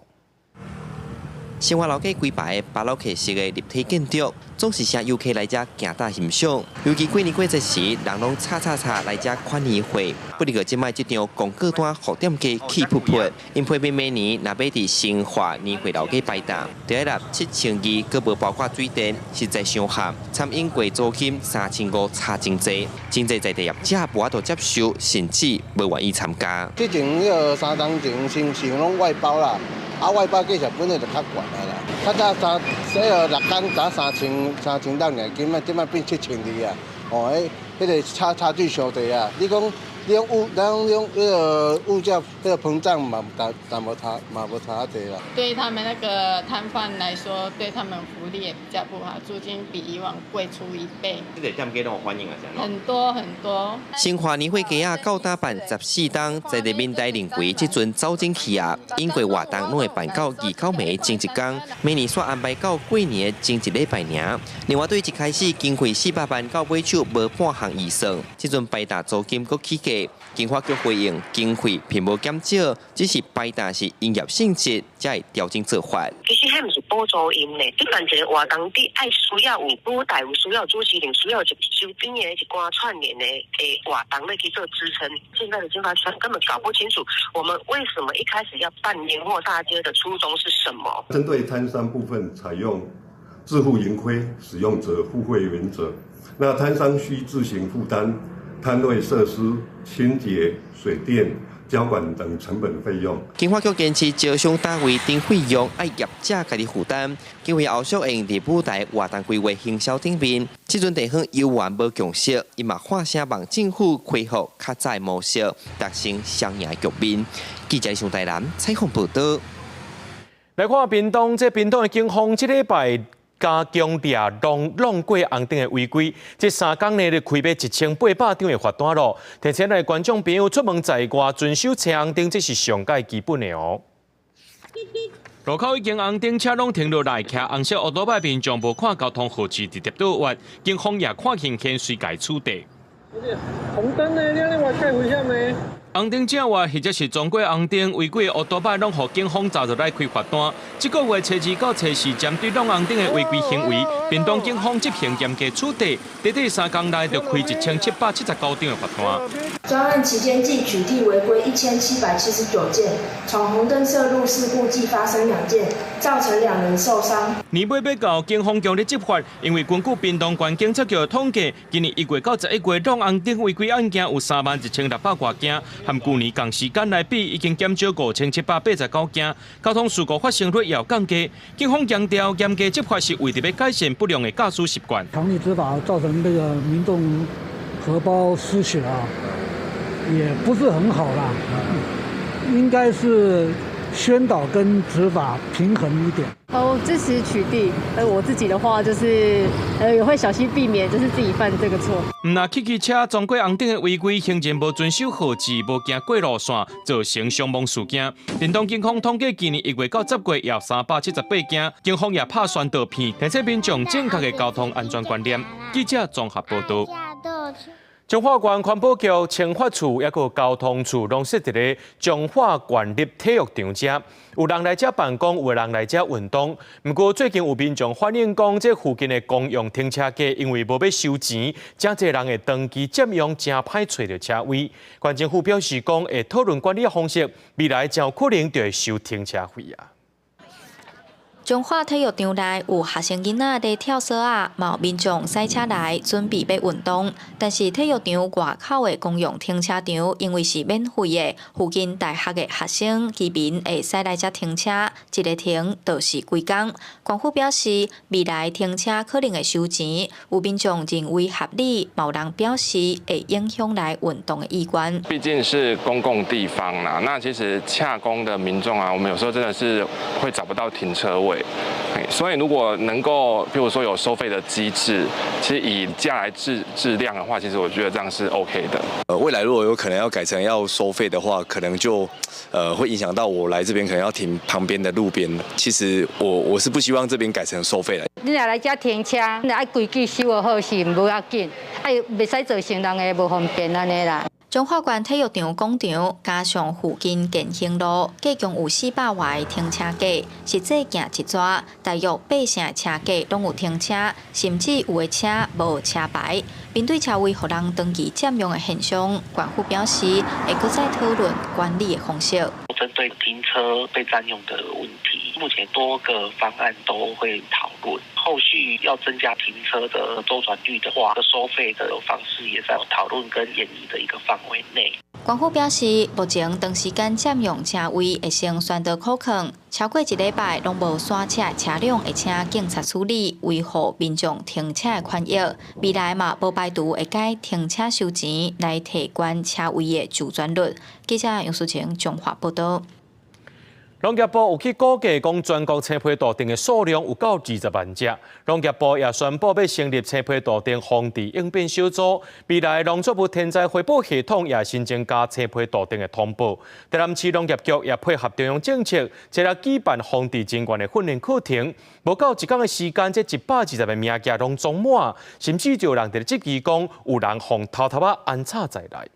Speaker 6: 新化老街規排巴洛克式的立體建築，總是吸遊客來遮行搭欣賞。尤其過年過節時，人攏吵吵吵來遮款年貨。不過這擺這張廣告單，予店家氣噗噗。𪜶批評明年若欲佇新化年貨老街排檔，就愛納7200，閣無包括水電，實在傷諳。參與過租金3500差真濟，真濟在地業者無法度接受，甚至無願意參加。
Speaker 27: 之前彼個3冬前先是攏外包啦。啊，外包價錢本來就較懸啊啦，較早三，彼個六工才3600爾，這擺變7200啊！哦，彼個差距傷濟啊！你講物，咱講彼個物價，彼個膨脹嘛，但無差嘛無差遮濟啦。
Speaker 9: 對他們那個攤販來說，對他們福利也比較不好，租金比以往貴出一倍。
Speaker 6: 這個店家攏有反應啊？
Speaker 9: 很多很多。
Speaker 6: 新化年貨街仔到今辦14冬，在地民代認為這陣走進去啊，因過活動攏會辦到29暝前一工，明年煞安排到過年的前一禮拜爾。另外對一開始經費400萬到尾手無半項預算，這陣排檔租金閣起價。經發局回應，經費並無減少，只是排檔是營業性質，才會調整做法。
Speaker 23: 其實彼毋是補助𪜶呢，你辦一個活動，你愛需要有舞台，有需要主持人，需要一周邊的一寡串聯的活動來去做支撐。現在的經發局根本搞不清楚，我們為什麼一開始要辦年貨大街的初衷是什麼？
Speaker 24: 針對攤商部分，採用自負盈虧、使用者付費原則，那攤商需自行負擔攤位設施、清潔、水電、交管等成本費用。
Speaker 6: 經發局堅持招商單位等費用愛業者家己負擔，經費後續會用佇舞台活動規劃行銷頂面。這陣地方猶原無共識，伊嘛喊聲望政府恢復較早模式，達成雙贏局面。記者上台南採訪報道。
Speaker 2: 來看屏東，這屏東的警方這禮拜加強掠挵過紅燈的違規，這3工呢就開碼1800張的罰單囉。提醒來觀眾朋友出門在外遵守青紅燈，這是上蓋基本的哦。路口已經紅燈，車攏停落來，騎紅色歐多擺民眾無看交通號誌，直直倒彎，警方也看見現隨共處罰。
Speaker 25: 紅燈呢？你按呢會危險呢？
Speaker 2: 紅燈正活，或者是撞過紅燈違規的歐多擺，攏予警方查入來開罰單。這個月初二到初四，針對挵紅燈的違規行為，屏東警方執行嚴格處罰，短短3工內就開1779張的罰單。
Speaker 26: 專案期間計取締違規1779件，闖紅燈涉路事故計發生2件，造成2人受傷。
Speaker 2: 年尾欲到，警方強力執法，因為根據屏東縣警察局統計，今年1月到11月挵紅燈違規案件有3萬1600外件。和舊年仝時間來比，已經減少5789件，交通事故發生率也有降低。警方強調，嚴格執法是為著欲改善不良的駕駛習慣。
Speaker 28: 強力執法造成這個民眾荷包失血啊，也不是很好啦。應該是宣導跟執法平衡一點。
Speaker 29: 哦，支持取締。我自己的話就是，也會小心避免，就是自己犯這個錯。
Speaker 2: 毋但汽機車撞過紅燈的違規，行人無遵守號誌，無行過路線，造成傷亡事件。屏東警方統計，今年1月到10月有378件，警方也拍宣導片，提醒民眾正確的交通安全觀念。記者綜合報道。彰化縣環保局、青發處抑閣交通處攏設佇咧彰化縣立體育場遮，有人來遮辦公，有人來遮運動。毋過最近有民眾反映講，這附近的公用停車格因為無欲收錢，誠濟人會長期佔用，誠歹揣著車位。縣政府表示講，會討論管理方式，未來誠有可能就會收停車費啊。
Speaker 1: 彰化體育場內有學生囡仔佇跳索仔，嘛有民眾駛車來準備欲運動。但是體育場外口的公用停車場因為是免費的，附近大學的學生居民會使來遮停車，一个停就是規工。縣府表示，未來停車可能會收錢，有民眾認為合理，嘛有人表示會影響來運動的意願。
Speaker 21: 畢竟是公共地方啦，那其實洽公的民眾啊，我們有時候真的是會找不到停車位。所以如果能夠，譬如說有收費的機制，其實以價來制量的話，其實我覺得這樣是 OK 的。
Speaker 8: 未來如果有可能要改成要收費的話，可能就會影響到我來這邊可能要停旁邊的路邊。其實我是不希望這邊改成收費的。
Speaker 10: 你若來遮停車，你愛規矩守好勢，無要緊，愛袂使造成人的無方便按呢啦。
Speaker 1: 彰化縣體育場廣場加上附近建興路，計共有400外个停車格，實際行一逝，大約八成的車格攏有停車，甚至有的車無車牌。面對車位予人長期佔用的現象，縣府表示會閣再討論管理的方式。
Speaker 11: 針對停車被佔用的問題，目前多個方案都會討論。後續要增加停車的週轉率的話，收費的方式也在討論跟研議的一個範圍內。
Speaker 1: 縣府表示，目前長時間佔用車位會先宣導苦勸，超過一禮拜攏無徙車的車輛會請警察處理，維護民眾停車的權益。未來嘛，無排除會改停車收錢來提懸車位的周轉率。記者楊淑晴彰化報導。
Speaker 2: 農業部有去估計，講全國青皮杜鵑的數量有夠20萬隻。農業部也宣布欲成立青皮杜鵑防治應變小組，未來農作物天災回報系統也新增加青皮杜鵑的通報。台南市農業局也配合中央政策，這個舉辦防治人員的訓練課程。無夠一工的時間，這120個名額攏總滿，甚至就有人佇咧質疑講，有人予偷偷仔安插在內。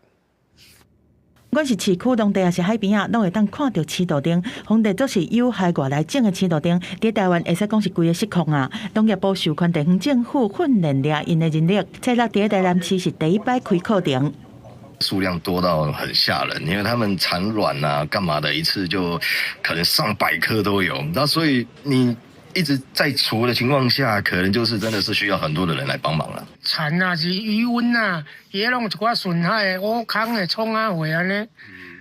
Speaker 17: 不管是市區農地抑是海邊仔，攏會當看著青杜鵑，皇帝做是有害外來種的青杜鵑，佇台灣會使講是規个失控啊！農業部授權地方政府訓練獵𪜶的人力，初六佇台南市是第一擺開課程。
Speaker 12: 數量多到很嚇人，因為他們產卵啊，幹嘛的，一次就可能上百顆都有。那所以你一直在除的情況下，可能就是真的是需要很多的人來幫忙了。
Speaker 13: 蠶啊，是魚塭啊，伊攏有一寡損害，烏空的創啊貨按呢。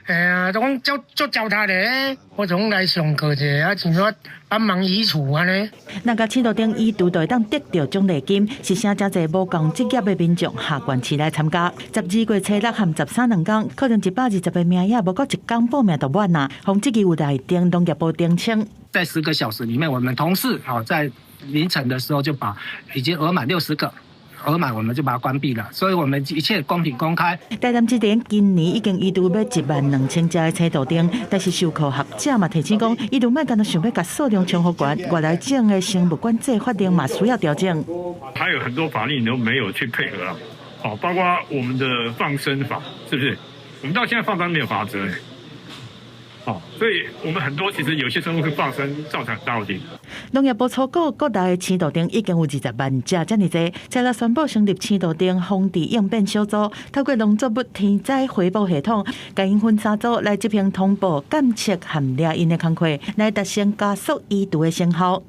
Speaker 13: 哎呀，都講足足糟蹋的，我總來上課者啊，像說幫忙移除按呢。
Speaker 17: 若共青杜鵑移除，就會當得著獎勵金，是請誠濟無仝職業的民眾下縣市來參加。12月初六和13兩工，課程120個名額，無夠一工報名就滿啊！予質疑有來電農業部澄清。
Speaker 14: 在10個小時裡面，我們同事啊，在凌晨的時候就把已經額滿60個。額滿，我們就把它關閉了。所以，我們一切公平公開。
Speaker 17: 台南支店今年已經移除欲1萬2千隻的青杜鵑，但是授課學者嘛提醒講，移除莫干焦想欲共數量衝予懸，外來種的生物管制法令嘛需要調整。
Speaker 4: 還有很多法令都沒有去配合啊，哦，包括我們的放生法，是不是？我們到現在放生沒有罰則。哦，所以我們很多其實有些生物會放生，造成很大問題。
Speaker 17: 農業部初估國內的青杜鵑已經有20萬隻遮爾濟，才來宣布成立青杜鵑防治應變小組，透過農作物天災回報系統，共𪜶分三組來執行通報、監測和獵𪜶的工課，來達成加速移除的成效。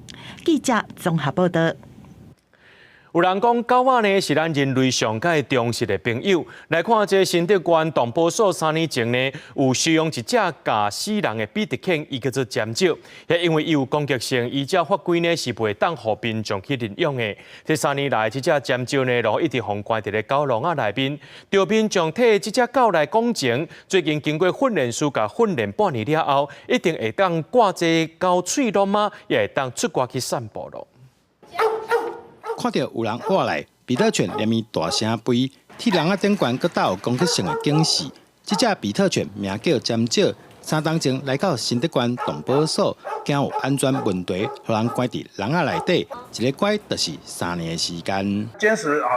Speaker 17: 記者綜合報導。
Speaker 2: 有人講狗仔呢是咱人類上蓋忠實的朋友。來看這新竹縣動保所3年前呢，有收養一隻咬死人的比特犬，伊叫做尖石。彼因為伊有攻擊性，依照法規呢是袂當予民眾去認養的。這3年來，這隻尖石呢，攏一直予關佇咧狗籠仔內面，著民眾替這隻狗來講情。最近經過訓練師共訓練半年了後，一定會當掛這狗喙籠仔，也會當出外去散步囉。
Speaker 15: 看著有人倚來，比特犬連伊大聲吠，鐵籠仔頂懸閣帶有攻擊性的警示。這隻比特犬名叫尖石，3冬前來到新竹縣動保所，驚有安全問題，予人關佇籠仔內底，一个關就是3年的時間。
Speaker 16: 堅實啊，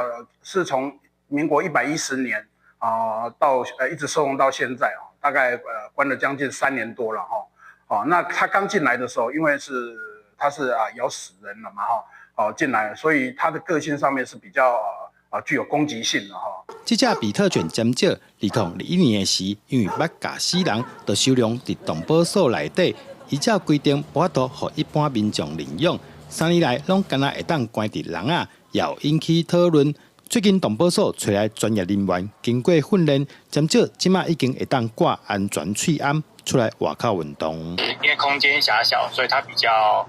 Speaker 16: 是從
Speaker 3: 民國110年啊，到一直收容到現在啊，大概關了將近3年多了哈。哦，那他剛進來的時候，因為是他是啊咬死人了嘛哈，哦進來，所以他的個性上面是比較啊具有攻擊性的哈。
Speaker 15: 這隻比特犬尖少，2021年的時，因為捌咬死人，就收容佇動保所內底。依照規定，無法度予一般民眾領養。3年來，攏敢若會當關佇籠仔，也有引起討論。最近動保所揣來專業人員，經過訓練，尖少這馬已經會當掛安全喙頷出來外口運動。
Speaker 5: 因為空間狹小，所以它比較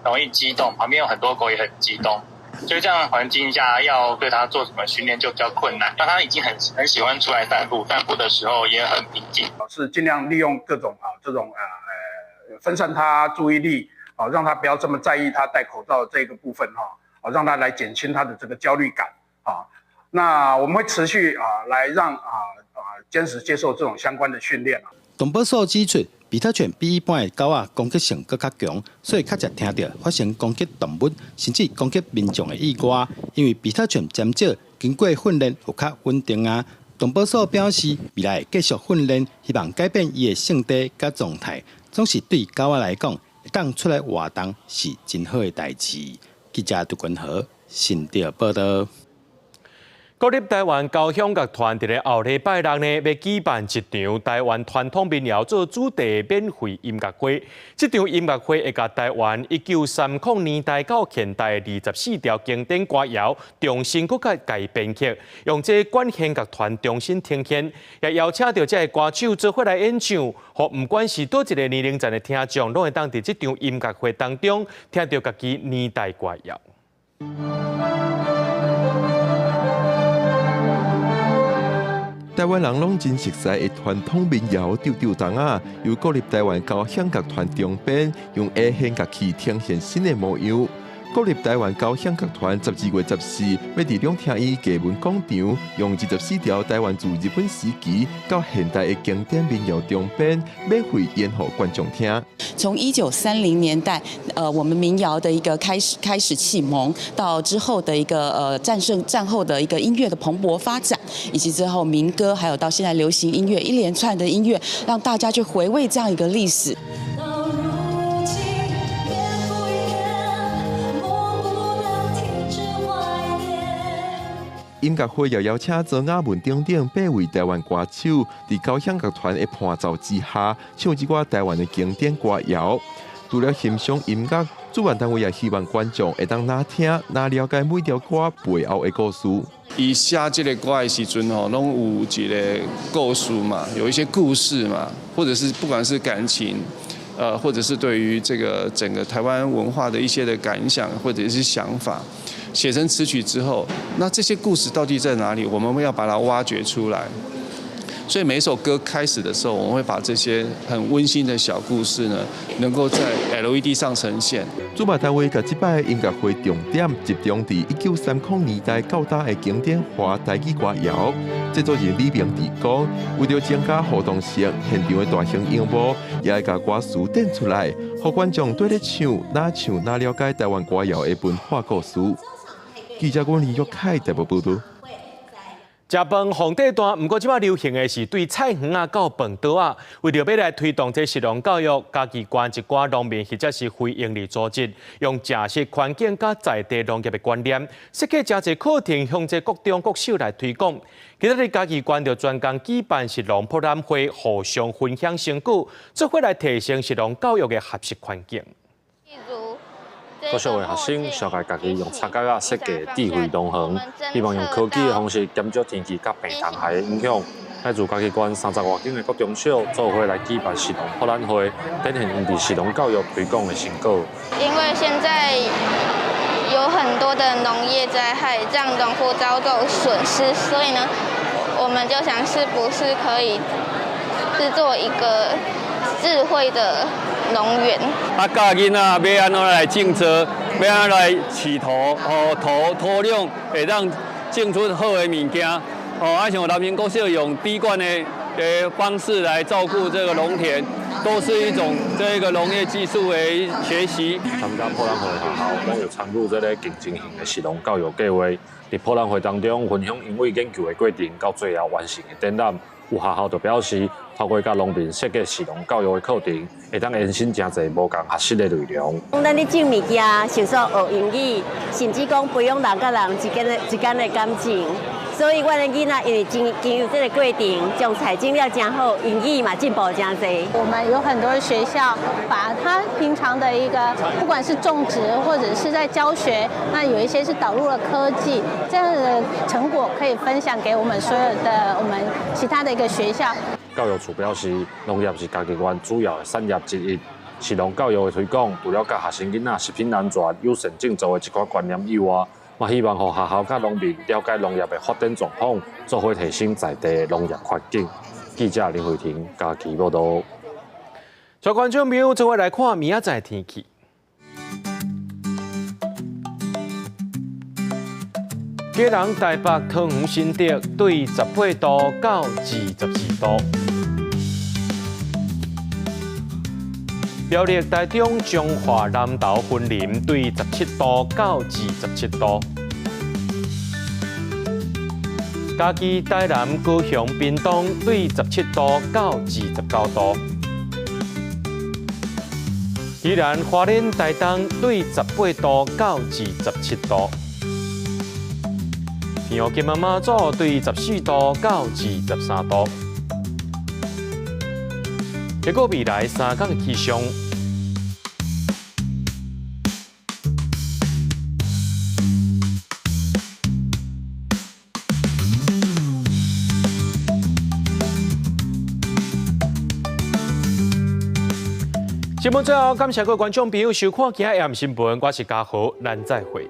Speaker 5: 容易激動。旁邊有很多狗也很激動，所以這樣環境下要對它做什麼訓練就比較困難。但它已經很喜歡出來散步，散步的時候也很平靜。
Speaker 3: 是盡量利用各種啊這種分散他注意力，啊讓他不要這麼在意他戴口罩這個部分哈，啊讓他來減輕他的這個焦慮感。啊，那我們會持續啊，來讓堅持接受這種相關的訓練。
Speaker 15: 動保所指出，比特犬比一般的狗仔攻擊性閣較強，所以較常聽著發生攻擊動物，甚至攻擊民眾的意外。因為比特犬尖少經過訓練有較穩定啊。動保所表示，未來會繼續訓練，希望改變伊的性格佮狀態。總是對狗仔來講，會當出來活動是真好的代誌。記者杜君和新竹報道。
Speaker 2: 國立臺灣交響樂團佇咧後禮拜六呢，欲舉辦一場臺灣傳統民謠做主題免費音樂會。這場音樂會會共臺灣1930年代到現代24條經典歌謠重新閣共改編曲，用這管弦樂團重新呈現，也邀請著這个歌手做伙來演唱，予毋管是佗一個年齡層的聽眾，攏會當佇這場音樂會當中聽著家己年代歌謠。
Speaker 7: 臺灣人攏真熟悉的傳統民謠《丟丟筒仔》，由國立臺灣交響樂團重編，用下弦樂器呈現新的模樣。國立臺灣交響樂團12月14欲佇兩廳院藝文廣場，用24條臺灣自日本時期到現代的經典民謠重編，免費演予觀眾聽。
Speaker 16: 從1930年代，我們民謠的一個開始啟蒙，到之後的一個戰勝戰後的一個音樂的蓬勃發展，以及之後民歌，還有到現在流行音樂一連串的音樂，讓大家去回味這樣一個歷史。
Speaker 7: 音樂會又邀請曾雅文等等八位臺灣歌手，佇交響樂團的伴奏之下，唱這寡臺灣的經典歌謠。除了欣賞音樂，主辦單位也希望觀眾會當若聽若了解每條歌背後的故事。
Speaker 21: 伊寫這个歌的時陣吼，攏有一个故事嘛，有一些故事嘛，或者是不管是感情，或者是對於這個整個臺灣文化的一些的感想或者是想法。寫成詞曲之後，那這些故事到底在哪裡？我們要把它挖掘出來。所以每一首歌開始的時候，我們會把這些很溫馨的小故事呢，能夠在 LED 上呈現。
Speaker 7: 主辦單位共這擺音樂會重點集中佇1930年代到今的經典華台語歌謠。製作人李明哲講，為著增加互動性，現場的大型螢幕也會共歌詞展出來，予觀眾綴咧唱，若唱若了解臺灣歌謠的文化故事。記者郭林玉凱台北報道。
Speaker 2: 食飯皇帝大，毋過這擺流行的是對菜園仔到飯桌仔。為著欲來推動這食農教育，嘉義縣一寡農民或者是非營利組織，用食食環境佮在地農業的觀念，設計誠濟課程，向這國中國小來推廣。今仔日嘉義縣就專工舉辦食農博覽會，互相分享成果，做伙來提升食農教育的學習環境。
Speaker 18: 國小的學生紹介家己用插角仔設計智慧農園，希望用科技的方式減少天氣佮病蟲害的影響。來自嘉義縣30外間的國中小做伙來舉辦食農博覽會，展現𪜶佇食農教育推廣的成果。
Speaker 19: 因為現在有很多的農業災害，讓農夫遭受損失，所以呢，我們就想是不是可以製作一個智慧的農園。
Speaker 21: 教囡仔欲按怎來種植，欲按怎來飼土，土壤會當種出好的物件。像南平國小用滴灌的的方式來照顧這個農田，都是一種這個農業技術的學習。
Speaker 18: 參加博覽會的學校，攏有參與這个競爭型的食農教育計劃。佇博覽會當中，分享英語研究的過程，到最後完成的展覽。有學校就表示，透過佮農民設計食農教育的課程，會當延伸誠濟無仝學習的內容。
Speaker 6: 咱咧種物件，想說學英語，甚至講培養人佮人之間的之間的感情。所以，阮的囡仔因為經經由這個過程，種菜種了誠好，英語嘛進步誠濟。
Speaker 9: 我們有很多學校把他平常的一個，不管是種植或者是在教學，那有一些是導入了科技，這樣的成果可以分享給我們所有的我們其他的一個學校。
Speaker 18: 教育處表示，農業是嘉義縣主要的產業之一，食農教育的推廣，除了佮學生囡仔食品安全、友善種作的這寡觀念以外，嘛希望予學校佮農民了解農業的發展狀況，做伙提升在地農業環境。記者林慧婷嘉義報導。
Speaker 2: 各位觀眾朋友，做伙來看明仔載天氣。基隆、台北、桃園、新竹對18度到24度。苗栗、台中、彰化、南投、雲林對17度到27度。嘉義、台南、高雄、屏東對17度到29度。宜蘭、花蓮、台東對18度到27度。澎湖、金門、馬祖對14度到23度。結果未來三工的氣象。新聞最後，感謝各位觀眾朋友收看今仔日新聞，我是嘉豪，咱再會。